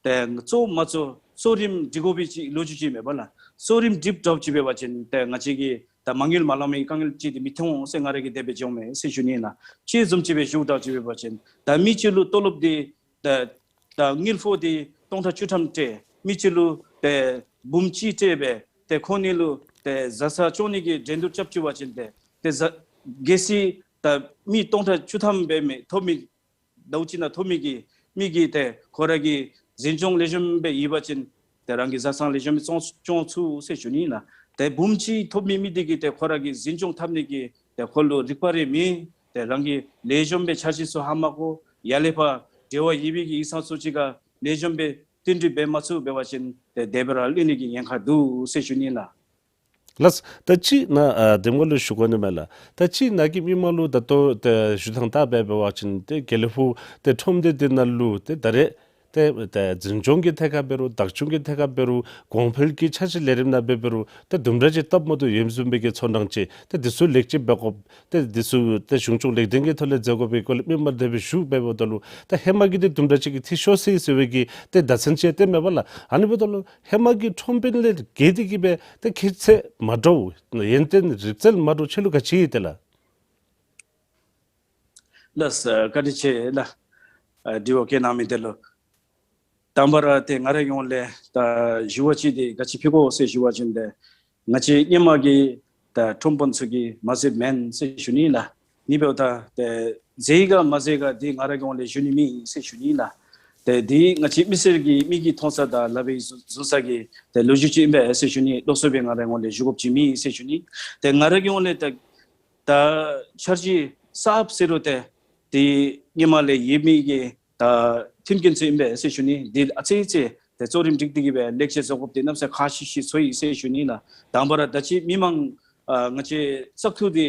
ཏེ་གཙོ་མ་གཙོ་གཙོ་རིམ་སྒྲིག་དགོ་པའི་ཅིག་ལོ་རྒྱུས་ཅིག་མེན་པ་ལགས། གཙོ་རིམ་སྒྲིགཔ་འདྲཝ་ཅིག་འབད་བ་ཅིན་ཏེ་ང་བཅས་ཀྱིས་ད་མ་དངུལ་མ་ལང་མི་དཀའ་ངལ་ཅིག་འདི་མི་མཐོང་ཟེར་ང་ར་གིས་དེ་སྦེ་འགྱོཝ་མས་ཟེར་ཞུ་ནི་ལགས། ཅི་བཟུམ་ཅིག་སྦེ་ཞུཝ་འདྲཝ་ཅིག་འབད་བ་ཅིན་ད་མི་གཅིག་ལུ་ཏོ་ལོབ་འདི་ད་ད་དངུལ་ཕོགས་འདི་སྟོང་ཕྲག་བཅུ་ཐམ་སྤྲོད། མི་གཅིག་ལུ་ཏེ་འབུམ་གཅིག་སྤྲོད་སྦེ་ཏེ་ཁོང་གཉིས་ལུ་ཏེ་བཟའ་ཚང་སྐྱོང་ནི་གི་འགྲན་བསྡུར་རྐྱབ་ཅི་བ་ཅིན་ཏེ་ཏེ་བཟའ་གལ་སྲིད་ད་མི་སྟོང་ཕྲག་བཅུ་ཐམ་སྦེ་མི་ཐོབ་མི་ཟླཝ་གཅིག་ནང་ཐོབ་མི་གི་མི་གིས་ཏེ་ཁོ་ར་གི་འཛིན་སྐྱོང་ལེགས་ཤོམ་སྦེ་ཡོད་པ་ཅིན་ཏེ་རང་གི་བཟའ་ཚང་ལེགས་ཤོམ་སྦེ་སྐྱོང་སྐྱོང་ཚུགས་ཟེར་ཞུ་ནི་ལགས། ཏེ་འབུམ་གཅིག་ཐོབ་མི་མི་འདི་གིས་ཏེ་ཁོ་ར་གི་འཛིན་སྐྱོང་འཐབ་ནི་གི་ཏེ་ཁོ་ལུ་རིག་པ་རེ་མེད། ཏེ་རང་གིས་ལེགས་ཤོམ་སྦེ་འཆར་གཞི་ཚུ་ཧ་མ་གོ། ཡར་ལས་ཕར་འབྲེལ་བ་ཡོད་པའི་གི་ཡིག་ཚང་ཚུ་གཅིག་ཁར་ལེགས་ཤོམ་སྦེ་བསྟུན་གྲོས་འབད་མ་ཚུགས་འབད་བ་ཅིན་ཏེ་དེ་སྦེ་ར་ལུས་ནི་གི་ཉེན་ཁ་འདུག་ཟེར་ཞུ་ནི་ལགས། ལགས། ད་ཅི་ནཱ་ཨ་གདམ་ངོ་ལུ་ཞུ་དགོ་ནི་མས་ལགས། ད་ཅི་ནཱ་གི་མི་མང་ལུ་ད་ལྟོ་ཏེ་ཞུ་ཐངས་ལྟ་སྦེ་འབད་བ་ཅིན་ཏེ་དགེ་ལེགས་ཕུག་ཏེ་ཁྲོམ་སྡེ་འདི་ནང་ལུ་ཏེ་ད་རེས་ཏེ་ཏེ་འཛིན་སྐྱོང་གི་ཐད་ཁར་འབད་རུང་བདག་སྐྱོང་གི་ཐད་ཁར་འབད་རུང་གོང་འཕེལ་གྱི་འཆར་གཞི་ལས་རིམ་ནང་སྦེ་འབད་རུང་ཏེ་དུམ་གྲ་ཅིག་སྟབས་མ་བདེཝ་ཡོདཔ་བཟུམ་སྦེ་གི་ཚོར་སྣང་ཅིག་ཏེ་འདི་ཚུ་ལེགས་བཅོས་འབད་དགོཔ་ཏེ་འདི་ཚུ་ཏེ་གཞུང་སྐྱོང་ལེགས་ལྡན་གྱི་ཐོག་ལས་མཛད་དགོ་པའི་སྐོར་ལས་མི་མང་དེ་སྦེ་ཞུ་འབདཝ་ད་ལུ་ཏེ་ཧེ་མ་གི་འདི་དུམ་གྲ་ཅིག་གིས་འཐུས་ཤོར་སོ་ཡི་ཟེར་བའི་གི་ཏེ་བརྡ་མཚོན་ཅིག་སྟོནམ་མས་པ་ལགས། ཨ་ནི་འབདཝ་ད་ལུ་ཧེ་མ་གི་ཁྲོམ་དཔོན་ལས་བརྒལ་ཏེ་གིས་སྦེ་ཏེ་ཁྱད་ཚད་མ་འདྲཝ་ཡོན་ཏན་རིག་རྩལ་མ་འདྲཝ་ཆེ་ལུ་ག་ཅི་ཡོད་དེ་ལགས། ལགས་སོ་བཀའ་དྲིན་ཆེ་ལགས། ཨ་དྲི་བ་བཀོད་གནང་མི་དེ་ལུ། དང་པ་ར་ཏེ་ང་རའི་ངོས་ལས་ད་ཞུ་བ་ཅིག་འདི་ག་ཅི་ཕུལ་དགོ་ཟེར་ཞུ་བ་ཅིན་ཏེ་ང་བཅས་ཧེ་མ་གི་ད་ཁྲོམ་དཔོན་ཚུ་གིས་མ་མཛདཔ་མེན་ཟེར་ཞུ་ནི་ལགས། ཨ་ནི་འབདཝ་ད་ཏེ་མཛད་ག་མ་མཛད་ག་འདི་ང་རའི་ངོས་ལས་ཞུ་ནི་མེད་ཟེར་ཞུ་ནི་ལགས། ཏེ་འདི་ང་བཅས་མི་སེར་གྱི་མིག་གིས་མཐོང་ས་དང་ལག་པས་བཟུང་ས་གི་ཏེ་ལོ་རྒྱུས་ཅིག་ཨིན་པས་ཟེར་ཞུ་ནི། ལོགས་སུ་སྦེ་ང་རའི་ངོས་ལས་ཞུ་དགོཔ་ཅིག་མེད་ཟེར་ཞུ་ནི། ཏེ་ང་རའི་ངོས་ལས་ད་ད་འཆར་གཞི་གསརཔ་ཟེར་རུང་ཏེ་ཏེ་ཧེ་མ་ལས་ཡོད་མི་གི་ད་མཐུན་རྐྱེན་ཚུ་ཨིན་པས་ཟེར་ཞུ་ནི། འདི་ཨ་ཙི་ཙི་ཏེ་གཙོ་རིམ་སྒྲིག་སྟེ་གིས་སྦེ་ལེགས་བཅོས་བཟོ་དགོཔ་འདི་གནམ་མེད་ས་མེད་ཁག་ཆེ་ཤོས་ཚོར་ཡི་ཟེར་ཞུ་ནི་ལགས། དང་པ་ར་ད་ཅི་མི་མང་ཨ་ང་བཅས་བཙག་འཐུ་འདི་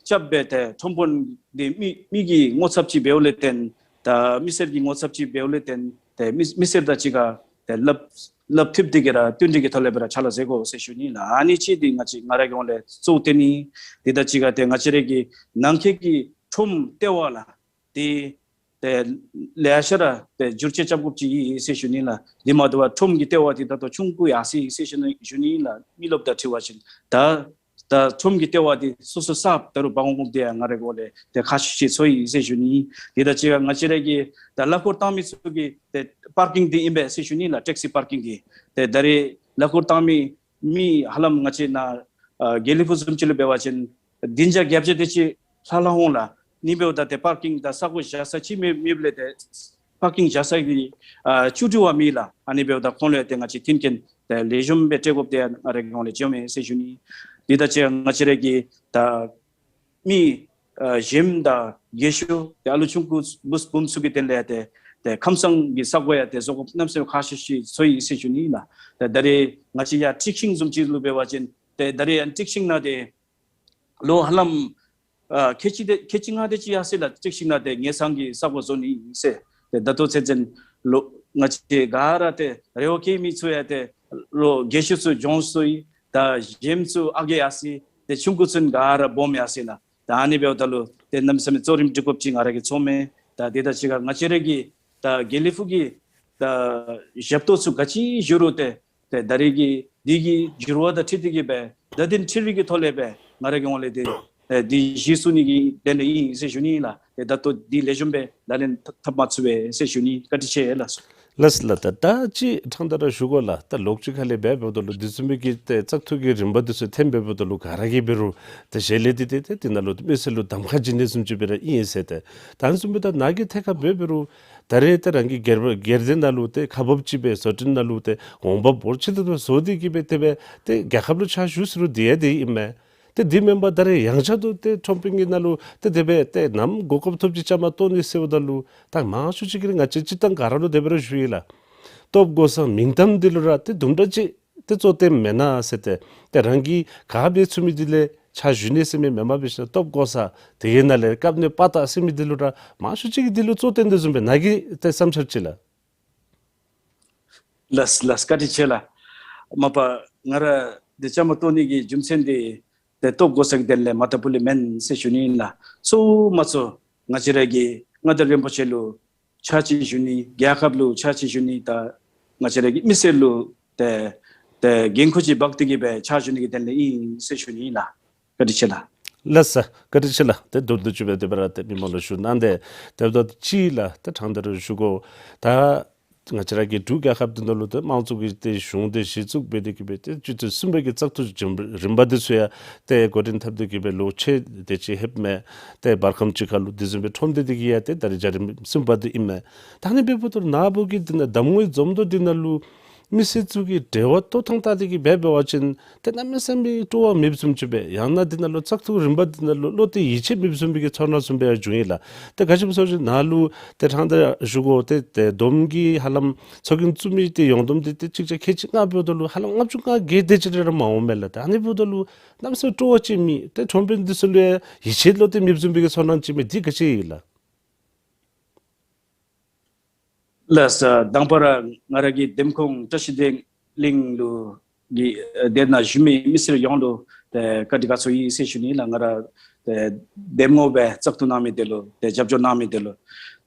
རྐྱབ་སྦེ་ཏེ་ཁྲོམ་དཔོན་འདི་མི་མི་གི་ངོ་ཚབ་ཅིག་འབདཝ་ལས་བརྟེན་ད་མི་སེར་གྱི་ངོ་ཚབ་ཅིག་འབདཝ་ལས་བརྟེན་ཏེ་མི་མི་སེར་དང་གཅིག་ཁར་ཏེ་སླབ་ སླབ་ཐེབས་འདི་གིས་ར་བསྟུན་ཏེ་གི་ཐོག་ལས་སྦེ་ར་ཕྱག་ལཱ་མཛད་དགོ་ཟེར་ཞུ་ནི་ལགས། ཨ་ནི་ཅིག་འདི་ང་བཅས་ང་ར་གི་ཧོངས་ལས་གཙོ་བོ་བཏོན་ནི། དེ་དང་གཅིག་ཁར་ཏེ་ང་བཅས་ར་གི་ནང་འཁོད་ཀྱི་ཁྲོམ་ལྟེ་བ་ལགས་འདི་ཏེ་ལེ་ཤ་ར་ཏེ་བསྒྱུར་བཅོས་རྐྱབ་དགོཔ་ཅིག་ཨིན་ཟེར་ཞུ་ནི་ལགས། དེ་མ་དོ་བར་ཁྲོམ་གྱི་ལྟེ་བ་འདི་ད་ལྟོ་ཆུང་ཀུ་ཡར་སོ་ཡི་ཟེར་ཞུ་ནི་ཞུ་ནི་ལགས། མི་རློབས་དང་འཁྲིལ་བ་ཅིན་ད་ད་ཁྲོམ་གྱི་ལྟེ་བ་འདི་སོ་སོ་གསརཔ་ད་རུང་འབག་འོང་དགོཔ་འདི་ཡང་ང་རའི་ཧོངས་ལས་ཏེ་ཁག་ཆེ་ཤོས་ཅིག་ཚོར་ཡི་ཟེར་ཞུ་ནི། དེ་དང་གཅིག་ཁར་ང་བཅས་ར་གི་ད་གླ་འཁོར་བཏང་མི་ཚུ་གི་ཏེ་པར་ཀིང་འདི་ཨིན་པས་ཟེར་ཞུ་ནི་ལགས། ཊེག་སི་པར་ཀིང་གི་ཏེ་ད་རེས་གླ་འཁོར་བཏང་མི་མི་ཧ་ལམ་ང་བཅས་ནཱ་ཨ་དགེ་ལེགས་ཕུག་བཟུམ་ཅིག་ལུ་འབད་བ་ཅིན་བདུན་བརྒྱ་བརྒྱད་བརྒྱ་དེ་ཅིག་ལྷག་ལྷག་འོང་ལགས། ཨ་ནི་འབདཝ་ད་ཏེ་པར་ཀིང་དང་ས་གོ་བཞག་ས་ཅིག་མེད་མེདཔ་ལས་ཏེ་པར་ཀིང་བཞག་ས་གི་ཨ་བཅུ་དྲུག་བ་མེད་ལགས། ཨ་ནི་འབདཝ་ད་ཁོང་ལུ་ཡང་ཏེ་ང་བཅས་མཐུན་རྐྱེན་ཏེ་ལེགས་ཤོམ་སྦེ་སྤྲོད་དགོཔ་འདི་ཡང་ང་རའི་ཧོངས་ལས་བྱོནམ་མས་ཟེར་ཞུ་ནི། དེ་དང་གཅིག་ཁར་ང་བཅས་ར་གི་ད་མི་ཨ་གཞོནམ་དང་རྒས་ཤོས་ཏེ་ཨ་ལུ་ཆུང་ཀུ་བུ་བུམོ་ཚུ་གི་དོན་ལས་ཡང་ཏེ་ཏེ་ཁམས་སངས་ཀྱི་ས་གོ་ཡང་ཏེ་བཟོ་དགོཔ་གནམ་མེད་ས་མེད་ཁག་ཆེ་ཤོས་ཅིག་ཚོར་ཡི་ཟེར་ཞུ་ནི་ལགས། ཏེ་ད་རེས་ང་བཅས་ཡར་ཀྲིག་ཤིང་བཟུམ་ཅིག་ལུ་འབད་བ་ཅིན་ཏེ་ད་རེས་ཡར་ཀྲིག་ཤིང་ནང་ཏེ་ལོ་ཧ་ལམ་ཨ་ཁལ་གཅིག་དེ་ཁལ་གཅིག་ལྔ་དེ་ཅིག་ཡར་སོ་ཡི་ལགས། ཀྲིག་ཤིང་ནང་ཏེ་ངེ་སང་གི་ས་གོ་བཟོ་ནི་ཨིན་ཟེར། ཏེ་ད་ལྟོ་ཚུན་ཚོད་ལུ་ང་བཅས་ག་ར་ཏེ་རེ་བ་བསྐྱེད་མི་ཚུ་ཡང་ཏེ་ལོ་རྒས་ཤོས་ཚུ་གྱོངས་སོ་ཡི། ད་གཞོནམ་ཚུ་ཨ་རྒས་ཡར་སོ་ཡི། ཏེ་ཆུང་ཀུ་ཚུ་ག་ར་སྦོམ་ཡར་སོ་ཡི་ལགས། ད་ཨ་ནི་འབདཝ་ད་ལུ་ཏེ་གནམ་མེད་ས་མེད་གཙོ་རིམ་སྒྲིག་དགོཔ་ཅིག་ང་ར་གིས་ཚོརཝ་མས། ད་དེ་དང་གཅིག་ཁར་ང་བཅས་ར་གི་ད་དགེ་ལེགས་ཕུག་གི་ད་ཞབས་ཏོག་ཚུ་ག་ཅི་བཞུགས་རུང་ཏེ་ཏེ་ད་རེས་ཀྱི་འདི་གི་འགྱུར་བ་དང་འཁྲིལ་ཏེ་གི་སྦེ་བརྡ་དོན་འཁྲིལ་བའི་གི་ཐོག་ལས་སྦེ་ང་ར་གི་ཧོངས་ལས་ཏེ་ཨེ་འདི་གཞི་བཙུགས་ནི་གི་དོན་ལས་ཨིན་ཟེར་ཞུ་ནི་ཨིན་ལགས། ཏེ་ད་ལྟོ་འདི་ལེགས་ཤོམ་སྦེ་ལག་ལེན་འཐབ་མ་ཚུགས་པས་ཟེར་ཞུ་ནི། བཀའ་དྲིན་ཆེ་ལགས་སོ། ལགས་ལགས། ད་ད་ཅི་ཕྲང་སྟེ་ར་ཞུ་དགོ་ལགས། ད་ལོགས་ཅིག་ཁ་ལས་འབད་འབདཝ་ད་ལུ་འདི་བཟུམ་མའི་གི་ཏེ་བཙག་འཐུ་གི་རིམ་པ་འདི་ཚུ་འཐེན་འབད་འབདཝ་ད་ལུ་ག་ར་གིས་འབད་རུང་ཏེ་ཞལ་ལས་འདི་ཏེ་ཏེ་འདི་ནང་ལུ་མི་སེར་ལུ་གདམ་ཁ་བྱིན་ནི་བཟུམ་ཅིག་སྦེ་ར་ཨིན་ཟེར། ཏེ་ད་ཨ་ནི་བཟུམ་སྦེ་ད་ནཱ་གི་ཐད་ཁར་འབད་འབད་རུང་ད་རེས་ཏེ་རང་གི་སྒེར་སྒེར་སྡེ་ནང་ལུ་ཏེ་ཁག་འབགཔ་ཅིག་སྦེ་བཟོ་སྐྲུན་ནང་ལུ་ཏེ་འོང་འབབ་འབོར་ཆེ་ཏོག་ཏོ་བཟོ་སྟེ་གི་སྦེ་དེ་སྦེ་ཏེ་རྒྱལ་ཁབ་ལུ་ཕྱག་ཞུ་ཟེར་རུང་འདི་ཡང་འདི་ཨིན་མས། ཏེ་འདི་མེན་པར་ད་རེས་ཡང་བསྐྱར་དུ་ཏེ་ཁྲོམ་དཔོན་གྱི་ནང་ལུ་ཏེ་དེ་སྦེ་ཏེ་ནམ་གོ་སྐབས་ཐོབ་ཅི་བཅའ་མར་གཏོགས་ནི་ཟེརཝ་ད་ལུ་ད་མང་ཤོས་ཅིག་གིས་ང་བཅས་སྤྱིར་བཏང་ག་ར་ལུ་དེ་སྦེ་ར་ཞུ་ཡི་ལགས། སྟོབས་གོ་ས་མིང་གཏམ་འདི་ལུ་ར་ཏེ་དུམ་གྲ་ཅིག་ཏེ་གཙོ་བཏོན་མེན་ན་ཟེར། ཏེ་ཏེ་རང་གིས་ག་འབད་ཚུགས་མི་འདི་ལས་ཕྱག་ཞུ་ནི་ཟེར་མི་མེན་པར་འབད་ཞིནམ་སྟོབས་གོ་ས་དེ་གི་ནང་ལས་སྐབས་གནས་དཔའ་རྟགས་ཟེར་མི་འདི་ལུ་ར་མང་ཤོས་ཅིག་གིས་འདི་ལུ་གཙོ་བཏོན་དོ་བཟུམ་སྦེ་ནཱ་གི་ཏེ་བསམ་འཆར་ཅིག་ལགས། ལགས་ལགས། བཀའ་དྲིན་ཆེ་ལགས། མ་པ་ང་ར་འདི་བཅའ་མར་གཏོགས་ནི་གི་རྒྱུ་མཚན་འདི་ཏེ་སྟོབས་གོ་ས་གི་དོན་ལས་མ་ཐག་པུ་ལས་མེན་ཟེར་ཞུ་ནི་ཨིན་ལགས། གཙོ་བོ་མ་གཙོ་ང་བཅས་ར་གི་མངའ་བདག་རིན་པོ་ཆེ་ལུ་ཕྱག་ཕྱིད་ཞུ་ནི། རྒྱལ་ཁབ་ལུ་ཕྱག་ཕྱིད་ཞུ་ནི། ད་ང་བཅས་ར་གི་མི་སེར་ལུ་ཏེ་ཏེ་འགན་ཁུར་ཅིག་འབག་སྟེ་གི་སྦེ་ཕྱག་ཞུ་ནི་གི་དོན་ལས་ཨིན་ཟེར་ཞུ་ནི་ཨིན་ལགས། བཀའ་དྲིན་ཆེ་ལགས། ལགས་སོ། བཀའ་དྲིན་ཆེ་ལགས། ཏེ་མདོར་བསྡུས་ཅིག་སྦེ་དེ་སྦེ་ར་ཏེ་མི་མང་ལུ་ཞུ་གནང་སྟེ་དེ་འབདཝ་ད་ཅིག་ལགས་ཏེ་ཕྲང་སྟེ་ར་ཞུ་དགོ། ད་ང་བཅས་ར་གི་འབྲུག་རྒྱལ་ཁབ་འདི་ནང་ལུ་ཏེ་དམངས་གཙོ་གི་ཏེ་གཞུང་འདི་གཞི་བཙུགས་འབད་དེ་གི་སྦེ་ཏེ་སྤྱི་འཐུས་གསུམ་པའི་གི་བཙག་འཐུ་རིམ་པ་འདི་ཚུ་ཡང་ཏེ་འགོ་འདྲེན་འཐབ་སྟེ་གི་སྦེ་ལོ་ཕྱེད་དེ་ཅིག་ལྷོདཔ་མས། ཏེ་བར་ཁམས་ཅིག་ཁར་ལུ་དེ་བཟུམ་སྦེ་ཁྲོམ་སྡེ་འདི་གིས་ཡང་ཏེ་ད་རེས་བརྒྱ་རིམ་གསུམ་པ་འདི་ཨིན་མས། ད་ཨ་ནི་འབདཝ་ད་ནཱ་བུ་གི་འདི་ནང་གདམ་ངོའི་འཛོམས་འདུ་འདི་ནང་ལུ་མི་སེར་ཚུ་གི་འབྲེལ་བ་གཏོར་ཐངས་བལྟ་སྟེ་གི་སྦེ་འབད་བ་ཅིན་ཏེ་གནམ་མེད་ས་མེད་སྤྲོ་བ་མེདཔ་བཟུམ་ཅིག་སྦེ། ཡང་ན་འདི་ནང་ལུ་བཙག་འཐུ་རིམ་པ་འདི་ནང་ལུ་བློ་གཏད་ཡིད་ཆེས་མེདཔ་བཟུམ་སྦེ་གི་ཚོར་སྣང་བཟུམ་སྦེ་ཡང་བྱུང་ཡི་ལགས། ཏེ་ག་ཅི་སྨོ་ཟེར་བ་ཅིན་ནཱ་ལུ་ཏེ་ཕྲང་སྟེ་ཞུ་དགོ། ཏེ་ཏེ་བསྡོམས་ཀྱིས་ཧ་ལམ་ཚོགས་རྒྱན་བཙུགས་མི་ཏེ་ཡོངས་བསྡོམས་འདི་ཏེ་ཅིག་བརྒྱ་ཁལ་གཅིག་ལྔ་འབདཝ་ད་ལུ་ཧ་ལམ་ལྔ་བཅུ་ང་བརྒྱད་དེ་ཅིག་ར་མ་འོངམ་མས་ལགས། ཏེ་ཨ་ནི་འབདཝ་ད་ལུ་གནམ་མེད་ས་མེད་སྤྲོ་བ་ཅིག་མེད། ཏེ་ཁྲོམ་དཔོན་འདི་ཚུ་ལུ་ཡང་ཡིད་ཆེས་བློ་གཏད་མེདཔ་བཟུམ་སྦེ་གི་ཚོར་སྣང་ཅིག་མས། འདི་ག་ཅི་ཨིན་ལགས། ལགས་སོ། དང་པ་ར་ང་ར་གིས་འདེམས་ཁོངས་བཀྲ་ཤིས་བདེ་གླིང་ལུ་གི་ཨ་དེ་ནང་བཞུགས་མི་མི་སེར་ཡོངས་ལུ་ཏེ་བཀའ་དྲིན་དགའ་ཚོར་ཡོད་ཟེར་ཞུ་ནི་ལགས། ང་ར་ཏེ་འདེམས་ངོ་སྦེ་བཙག་འཐུ་གནང་མི་དེ་ལུ་ཏེ་རྒྱབ་སྐྱོར་གནང་མི་དེ་ལུ།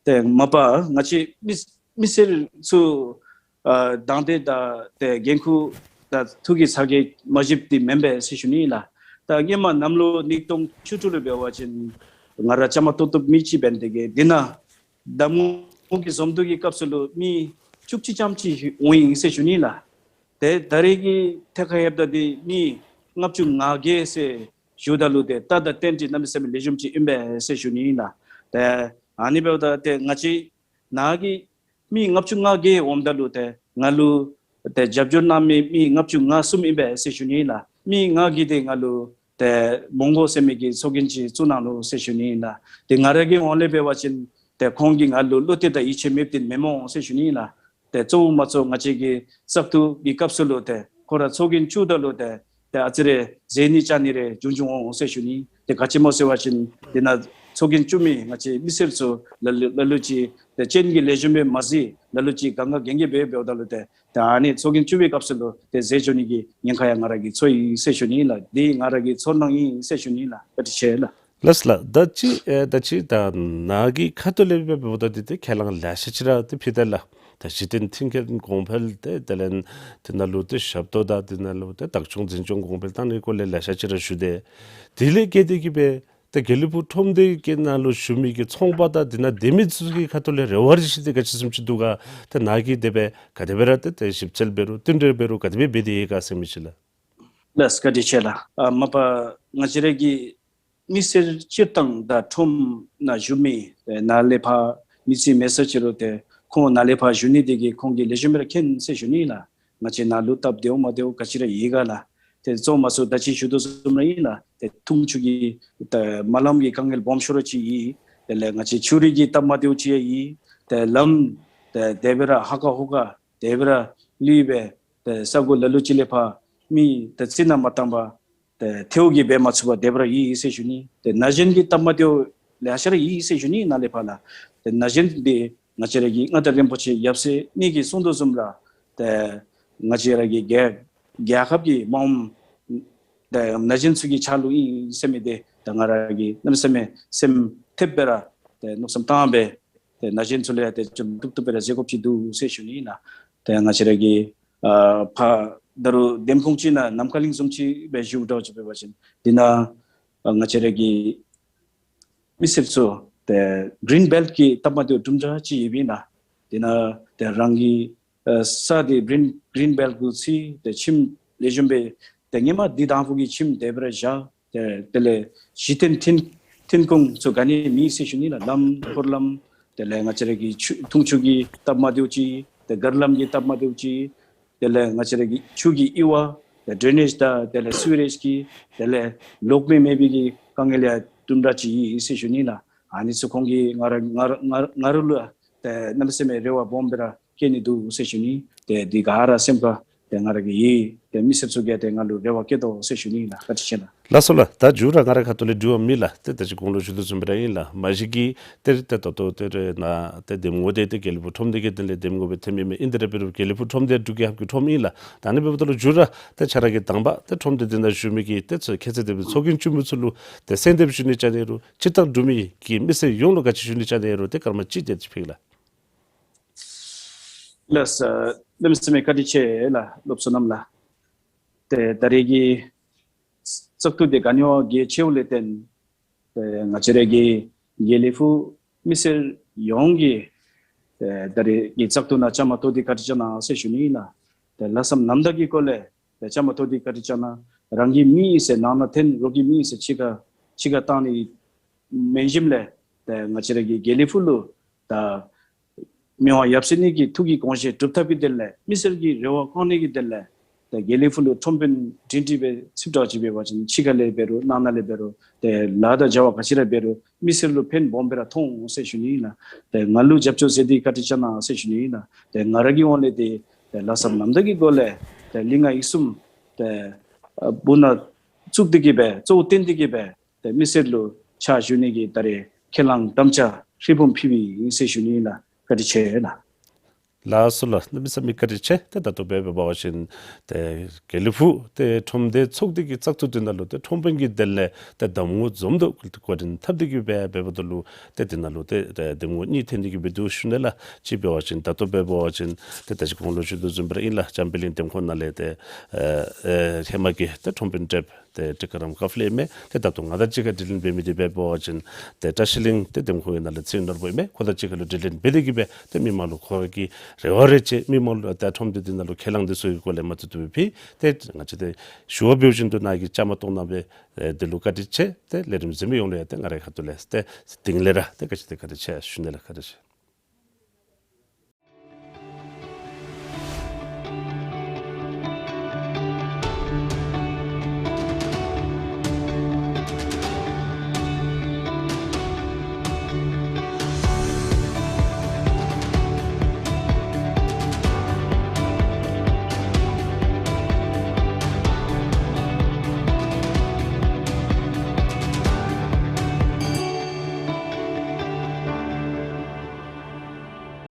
ཏེ་མ་པ་ང་བཅས་མི་མི་སེར་ཚུ་ཨ་དང་ཏེ་ད་ཏེ་འགན་ཁུར་དང་ཐུགས་ཀྱི་ཚ་གྱང་མ་བཞེསཔ་འདི་མེན་པས་ཟེར་ཞུ་ནི་ལགས། ད་སྔོན་མ་གནམ་ལོ་ཉིས་སྟོང་བཅུ་དྲུག་ལུ་འབད་བ་ཅིན་ང་ར་བཅའ་མར་གཏོགས་གཏོགས་མི་ཅིག་འབད་ནི་དེ་གིས་འདི་ནང་གདམ་ངོ་གི་འཛོམས་འདུ་གི་སྐབས་སུ་ལུ་མི་བཅུ་གཅིག་ཙམ་ཅིག་འོང་ཡི་ཟེར་ཞུ་ནི་ལགས། ཏེ་ད་རེས་ཀྱི་ཐད་ཁར་ལྷོདཔ་ད་འདི་མི་ལྔ་བཅུ་ང་བརྒྱད་ཟེར་ཞུཝ་ད་ལུ་ཏེ་ད་ད་ཏན་ཏིག་གནམ་མེད་ས་མེད་ལེགས་ཤོམ་ཅིག་ཨིན་པས་ཟེར་ཞུ་ནི་ཨིན་ལགས། ཏེ་ཨ་ནི་འབདཝ་ད་ཏེ་ང་བཅས་ནཱ་གི་མི་ལྔ་བཅུ་ང་བརྒྱད་འོངམ་ད་ལུ་ཏེ་ང་ལུ་ཏེ་རྒྱབ་སྐྱོར་གནང་མི་མི་ལྔ་བཅུ་ང་གསུམ་ཨིན་པས་ཟེར་ཞུ་ནི་ཨིན་ལགས། མི་ལྔ་གིས་ཏེ་ང་ལུ་ཏེ་མོང་གོ་ཟེར་མི་གི་ཚོགས་རྒྱན་ཅིག་བཙུགས་གནང་ནུག་ཟེར་ཞུ་ནི་ཨིན་ལགས། ཏེ་ང་ར་གི་ཧོངས་ལས་འབད་བ་ཅིན་ཏེ་ཁོང་གིས་ང་ལུ་བློ་གཏད་དང་ཡིད་ཆེས་མེདཔ་འདི་མེན་སྨོ་ཟེར་ཞུ་ནི་ཨིན་ལགས། ཏེ་གཙོ་བོ་མ་གཙོ་ང་བཅས་ཀྱི་བཙག་འཐུ་གི་སྐབས་སུ་ལུ་ཏེ་ཁོ་ར་ཚོགས་རྒྱན་བཙུགས་ད་ལུ་ཏེ་ཏེ་ཨ་ཙི་རེ་མཛད་ནི་བཅར་ནི་རེ་རྒྱུན་འགྱུར་འོང་ཟེར་ཞུ་ནི། ཏེ་ག་ཅི་སྨོ་ཟེར་བ་ཅིན་འདི་ནང་ ཚོགས་རྒྱན་བཙུགས་མི་ང་བཅས་མི་སེར་ཚུ་ལ་ལུ་ལ་ལུ་ཅིག་ཏེ་སྤྱན་གྱིས་ལེགས་ཤོམ་སྦེ་མ་གཟིགས། ལ་ལུ་ཅིག་གང་ག་གན་གི་སྦེ་འབདཝ་ད་ལུ་ཏེ་ད་ཨ་ནི་ཚོགས་རྒྱན་བཙུགས་པའི་སྐབས་སུ་ལུ་ཏེ་ཟས་བཙོང་ནི་གི་ཉེན་ཁ་ཡང་ང་ར་གིས་ཚོར་ཡི་ཟེར་ཞུ་ནི་ལགས། འདི་ང་ར་གི་ཚོར་སྣང་ཨིན་ཟེར་ཞུ་ནི་ལགས། བཀའ་དྲིན་ཆེ་ལགས། ལགས་ལགས། ད་ཅི་ཨེ་ད་ཅི་ད་ནཱ་གི་ཁ་ཐུག་ལས་འབདཝ་ད་འདི་ཏེ་ཁས་བླངས་ལེ་ཤ་ཅིག་ར་ཏེ་ཕུལ་ཏེ་ལགས། ད་གཞི་རྟེན་མཐུན་རྐྱེན་གོང་འཕེལ་ཏེ་དེ་ལས་དེ་ནང་ལུ་ཏེ་ཞབས་ཏོག་དང་དེ་ནང་ལུ་ཏེ་བདག་སྐྱོང་འཛིན་སྐྱོང་གོང་འཕེལ་བཏང་ནི་སྐོར་ལས་ལེ་ཤ་ཅིག་ར་ཞུ་སྟེ། དེ་ལས་བརྒལ་ཏེ་གིས་སྦེ་ཏེ་དགེ་ལེགས་ཕུག་ཁྲོམ་སྡེ་གི་ནང་ལུ་བཞུགས་མི་གི་ཚོང་པ་དང་དེ་ནང་སྡོད་མི་ཚུ་གི་ཁ་ཐུག་ལས་རེ་བ་རེ་ཞུ་སྟེ་ག་ཅི་བཟུམ་ཅིག་འདུག་ག། ཏེ་ནཱ་གིས་དེ་སྦེ་ག་དེ་སྦེ་ར་ཏེ་ཏེ་ཞིབ་འཚོལ་འབད་རུང་བསྟུན་གྲོས་འབད་རུང་ག་དེ་སྦེ་འབད་དེ་ཡོད་ག་ཟེར་མི་ཅིག་ལགས། ལགས་བཀའ་དྲིན་ཆེ་ལགས། ཨ་མ་པ་ང་བཅས་ར་གི་མི་སེར་སྤྱིར་བཏང་དང་ཁྲོམ་ནང་བཞུགས་མི་ཏེ་ནཱ་ལས་ཕར་མི་རྩིས་མེད་ས་ཅིག་རུང་ཏེ་ཁོང་ནཱ་ལས་ཕར་བཞུགས་ནི་དེ་གིས་ཁོང་གིས་ལེགས་ཤོམ་སྦེ་ར་མཁྱེན་ཟེར་ཞུ་ནི་ལགས། ང་བཅས་ནཱ་ལུ་སྟབས་བདེཝ་མ་བདེཝ་ག་ཅི་ར་ཡོད་ག་ལགས། ཏེ་གཙོ་མ་སུ་ད་ཅི་ཞུ་དོ་བཟུམ་ར་ཨིན་ལགས། ཏེ་འཐུང་ཆུ་གི་ཏེ་མ་ལམ་གྱི་དཀའ་ངལ་སྦོམ་ཤོས་ར་ཅིག་ཨིན། དེ་ལས་ང་བཅས་ཆུ་རིགས་ཀྱི་སྟབས་མ་བདེཝ་ཅིག་ཡང་ཨིན། ཏེ་ལམ་ཏེ་དེ་སྦེ་ར་ཧ་ཀ་ཧུ་ཀ་དེ་སྦེ་ར་ལུས་སྦེ་ཏེ་ས་གོ་ལ་ལུ་ཅིག་ལས་ཕར་མི་ཏེ་རྩི་ནག་མ་བཏང་པར་ཏེ་ཐལཝ་གིས་འབད་མ་ཚུགས་པར་དེ་སྦེ་ར་ཡོད་ཟེར་ཞུ་ནི། ཏེ་ན་གཞོན་གྱི་སྟབས་མ་བདེཝ་ལེ་ཤ་ར་ཡོད་ཟེར་ཞུ་ནི་ནཱ་ལས་ཕར་ལགས། ཏེ་ན་གཞོན་འདི་ང་བཅས་ར་གི་མངའ་བདག་རིན་པོ་ཆེ་ཡབ་སྲས་གཉིས་ཀྱིས་གསུངས་དོ་བཟུམ་ར་ཏེ་ང་བཅས་ར་གི་རྒྱལ་རྒྱལ་ཁབ་ཀྱི་མ་འོངས་ཏེ་ན་གཞོན་ཚུ་གི་ཆ་ལུགས་ཨིན་ཟེར་མི་འདི་ད་ང་ར་གིས་གནམ་མེད་ས་མེད་སེམས་ཐེབས་སྦེ་ར་ཏེ་མནོ་བསམ་བཏང་སྦེ་ཏེ་ན་གཞོན་ཚུ་ལུ་ཡང་ཏེ་ཅུང་ཏོག་ཏོ་སྦེ་ར་མཛད་དགོཔ་ཅིག་འདུག་ཟེར་ཞུ་ནི་ཨིན་ལགས། ཏེ་ང་བཅས་ར་གི་ཨ་ཕར་ད་རུང་འདེམས་ཁོངས་ཅིག་ནང་ནམ་མཁའ་གླིང་བཟུམ་ཅིག་སྦེ་བཞུགས་འདྲཝ་ཅིག་འབད་བ་ཅིན་འདི་ནང་ཨ་ང་བཅས་ར་གི་མི་སེར་ཚུ་ཏེ་གི་རིན་བེལཊ་གི་སྟབས་མ་བདེཝ་གྲུབ་འདྲཝ་ཅིག་ཡོདཔ་ཨིན་ལགས། འདི་ནང་ཏེ་རང་གི་ཨ་ས་འདི་གི་རིན་གི་རིན་བེལཊ་གུ་ཚུད་དེ་ཁྱིམ་ལེགས་ཤོམ་སྦེ་ཏེ་སྔོན་མ་འདི་དང་ཕུ་གི་ཁྱིམ་དེ་སྦེ་ར་བཞག། ཏེ་དེ་ལས་གཞི་རྟེན་མཐུན་མཐུན་ཁུངས་ཚུ་ག་ནི་མེད་ཟེར་ཞུ་ནི་ལགས། ལམ་འཁོར་ལམ་དེ་ལས་ང་བཅས་ར་གི་ཆུ་འཐུང་ཆུ་གི་སྟབས་མ་བདེཝ་ཅིག་ཏེ་གར་ལམ་གྱི་སྟབས་མ་བདེཝ་ཅིག་དེ་ལས་ང་བཅས་ར་གི་ཆུ་གི་ཨི་བ་ཏེ་ཌྲེ་ནེཇ་དང་དེ་ལས་སུ་ཝེ་རེཇ་གི་དེ་ལས་ལོག་མེ་མེད་པའི་གི་དཀའ་ངལ་ཡང་གྲུབ་འདྲཝ་ཅིག་ཨིན་ཟེར་ཞུ་ནི་ལགས། ཨ་ནི་ཚུ་ཁོང་གིས་ང་ར་ང་ར་ང་ར་ང་ར་ལུ་ཏེ་གནམ་མེད་ས་མེད་རེ་བ་སྦོམ་སྦེ་ར་བསྐྱེད་ནི་འདུག་ཟེར་ཞུ་ནི། ཏེ་འདི་ག་ར་སེམས་ཁར་ཏེ་ང་ར་གི་ཡོད། ཏེ་མི་སེར་ཚུ་གིས་ཏེ་ང་ལུ་རེ་བ་བསྐྱེད་དོ་ཟེར་ཞུ་ནི་ལགས། བཀའ་དྲིན་ཆེ་ལགས། ལགས་སོ་ལགས། ད་མཇུག་ར་ང་རའི་ཁ་ཐུག་ལས་དྲི་བ་མེད་ལགས། ཏེ་ད་ཅི་གོང་ལུ་ཞུ་དོ་བཟུམ་སྦེ་ར་ཨིན་ལགས། མ་གཞི་གིས་ཏེ་ཏེ་ད་ལྟོ་ཏེ་རེ་ནཱ་ཏེ་འདེམས་ངོ་འདི་ཏེ་དགེ་ལེགས་ཕུག་ཁྲོམ་སྡེ་གི་དོན་ལས་འདེམས་ངོ་སྦེ་ཐོནམ་ཨིན་མས། ཨིན་དེ་ར་འབད་རུང་དགེ་ལེགས་ཕུག་ཁྲོམ་སྡེ་འབྲུག་རྒྱལ་ཁབ་ཀྱི་ཁྲོམ་ཨིན་ལགས། ད་ཨ་ནི་འབདཝ་ད་ལུ་མཇུག་ར་ཏེ་ཁྱོད་ར་གིས་དང་པ་ཏེ་ཁྲོམ་སྡེ་འདི་ནང་བཞུགས་མི་གི་ཏེ་ཚུ་ཁྱད་ཚད་དེ་སྦེ་ཚོགས་རྒྱན་བཙུགས་མི་ཚུ་ལུ་ཏེ་གསོལ་འདེབས་ཞུ་ནི་ཅིག་ཨིན་རུང་སྤྱིར་བཏང་འབྲུག་མི་གི་མི་སེར་ཡོངས་ལུ་ག་ཅི་ཞུ་ནི་ཅིག་ཨིན་རུང་ཏེ་སྐར་མ་གཅིག་དེ་ཅིག་ཕུལ་གེ་ལགས། ལགས་སོ། གནམ་མེད་ས་མེད་བཀའ་དྲིན་ཆེ་ལགས་སློབ་གཙོ་རྣམ་ལགས། ཏེ་ད་རེས་ཀྱི་བཙག་འཐུ་འདི་ག་ནི་བ་གལ་ཆེཝ་ལས་བརྟེན་ཏེ་ང་བཅས་ར་གི་དགེ་ལེགས་ཕུག་མི་སེར་ཡོངས་ཀྱིས་ཏེ་ད་རེས་ཀྱི་བཙག་འཐུ་ནང་བཅའ་མར་གཏོགས་ཏེ་བཀའ་དྲིན་བསྐྱང་གནང་ཟེར་ཞུ་ནི་ཨིན་ལགས། ཏེ་ལྷག་བསམ་རྣམ་དག་གི་སྒོ་ལས་ཏེ་བཅའ་མར་གཏོགས་ཏེ་བཀའ་དྲིན་བསྐྱང་གནང་། རང་གི་མི་ཨིན་ཟེར་ནང་ན་འཐོན། རོགས་ཀྱི་མི་ཨིན་ཟེར་ཕྱི་ཁར་ཕྱི་ཁར་བཏང་ནི་མེན་ཞིནམ་ལས་ཏེ་ང་བཅས་ར་གི་དགེ་ལེགས་ཕུག་ལུ་ད་མི་དབང་ཡབ་སྲས་གཉིས་ཀྱི་ཐུགས་ཀྱི་དགོངས་བཞེད་སྒྲུབ་ཐབས་ཀྱི་དོན་ལས་མི་སེར་གྱི་རེ་བ་བསྐང་ནི་གི་དོན་ལས་ཏེ་དགེ་ལེགས་ཕུག་ལུ་ཁྲོམ་དཔོན་སྒྲིང་སྒྲིང་སྦེ་ཚུདཔ་འདྲཝ་ཅིག་འབད་བ་ཅིན་ཕྱི་ཁ་ལས་འབད་རུང་ནང་ན་ལས་འབད་རུང་ཏེ་ལཱ་དང་བྱ་བ་ག་ཅི་ར་འབད་རུང་མི་སེར་ལུ་ཕན་སྦོམ་སྦེ་ར་ཐོགས་འོང་ཟེར་ཞུ་ནི་ཨིན་ལགས། ཏེ་ང་ལུ་རྒྱབ་སྐྱོར་མཛད་དེ་བཀའ་དྲིན་བསྐྱང་གནང་ཟེར་ཞུ་ནི་ཨིན་ལགས། ཏེ་ང་ར་གི་ངོས་ལས་ཏེ་ཏེ་ལྷག་བསམ་རྣམ་དག་གི་སྒོ་ལས་ཏེ་གླིང་ང་ཡིག་གསུམ་ཏེ་ཨ་སྦུག་ན་བཙུགས་ཏེ་གིས་སྦེ་གཙོ་བོ་བཏོན་ཏེ་གིས་སྦེ་ཏེ་མི་སེར་ལུ་ཕྱག་ཞུ་ནི་གི་ད་རེས་ཁས་བླངས་དམ་བཅའ་ཧྲིལ་བུམ་ཕུལ་བའི་ཨིན་ཟེར་ཞུ་ནི་ཨིན་ལགས། བཀའ་དྲིན་ཆེ་ལགས། ལགས་སོ་ལགས། གནམ་མེད་ས་མེད་བཀའ་དྲིན་ཆེ། ཏེ་ད་ལྟོ་འབད་འབད་བ་ཅིན་ཏེ་དགེ་ལེགས་ཕུག་ཏེ་ཁྲོམ་སྡེ་ཚོགས་སྡེ་གི་བཙག་འཐུ་འདི་ནང་ལུ་ཏེ་ཁྲོམ་དཔོན་གྱི་དོན་ལས་ཏེ་གདམ་ངོ་འཛོམས་ཏོག་ཏོ་འགོ་འདྲེན་འཐབ་སྟེ་གིས་སྦེ་འབདཝ་ད་ལུ་ཏེ་འདི་ནང་ལུ་ཏེ་ཏེ་གདམ་ངོ་གཉིས་ཐོན་ཏེ་གིས་སྦེ་འདུག་ཞུ་ནི་ལགས། གཅིག་འབད་བ་ཅིན་ད་ལྟོ་འབད་འབད་བ་ཅིན་ཏེ་ད་ཅི་གོང་ལུ་ཞུ་དོ་བཟུམ་སྦེ་ར་ཨིན་ལགས། བྱམས་པའི་གླིང་འདེམས་ཁོངས་ནང་ལས་ཏེ་ཨེ་ཨེ་ཧེ་མ་གི་ཏེ་ཁྲོམ་དཔོན་གྲལ་ཏེ་ཊི་ཀ་རམ་ཀ་ཕ་ལེ་ཨིན་མས། ཏེ་ད་ལྟོ་ང་དང་གཅིག་ཁར་དྲི་ལན་འབད་མི་འདི་འབད་འབད་བ་ཅིན་ཏེ་བཀྲ་ཤིས་གླིང་ཏེ་འདེམས་ཁོངས་ཀྱི་ནང་ལས་ཚེ་རིང་ནོར་བུ་ཨིན་མས། ཁོ་དང་གཅིག་ཁར་ལུ་དྲི་ལན་འབད་དེ་གིས་སྦེ་ཏེ་མི་མང་ལུ་ཁོ་གི་རེ་བ་རེ་ཆེ་མི་མང་ལུ་ཏེ་ཁྲོམ་སྡེ་འདི་ནང་ལུ་ཁས་བླངས་འདི་ཚུ་གི་སྐོར་ལས་མ་ཐུབ་ཐུབ་སྦེ་ཕུལ། ཏེ་ང་བཅས་ཏེ་ཞུ་བ་འབད་བ་ཅིན་ཏེ་ནཱ་གིས་བཅའ་མར་གཏོགས་གནང་བའི་ཨེ་འདི་ལུ་བཀའ་དྲིན་ཆེ། ཏེ་ལས་རིམ་གཟིགས་མི་ཡོངས་ལུ་ཡང་ཏེ་ང་རའི་ཁ་ཐུག་ལས་ཏེ་དིང་ལས་ར་ཏེ་ག་ཅི་ཏེ་བཀའ་དྲིན་ཆེ་ཞུ་ནི་ལགས། བཀའ་དྲིན་ཆེ།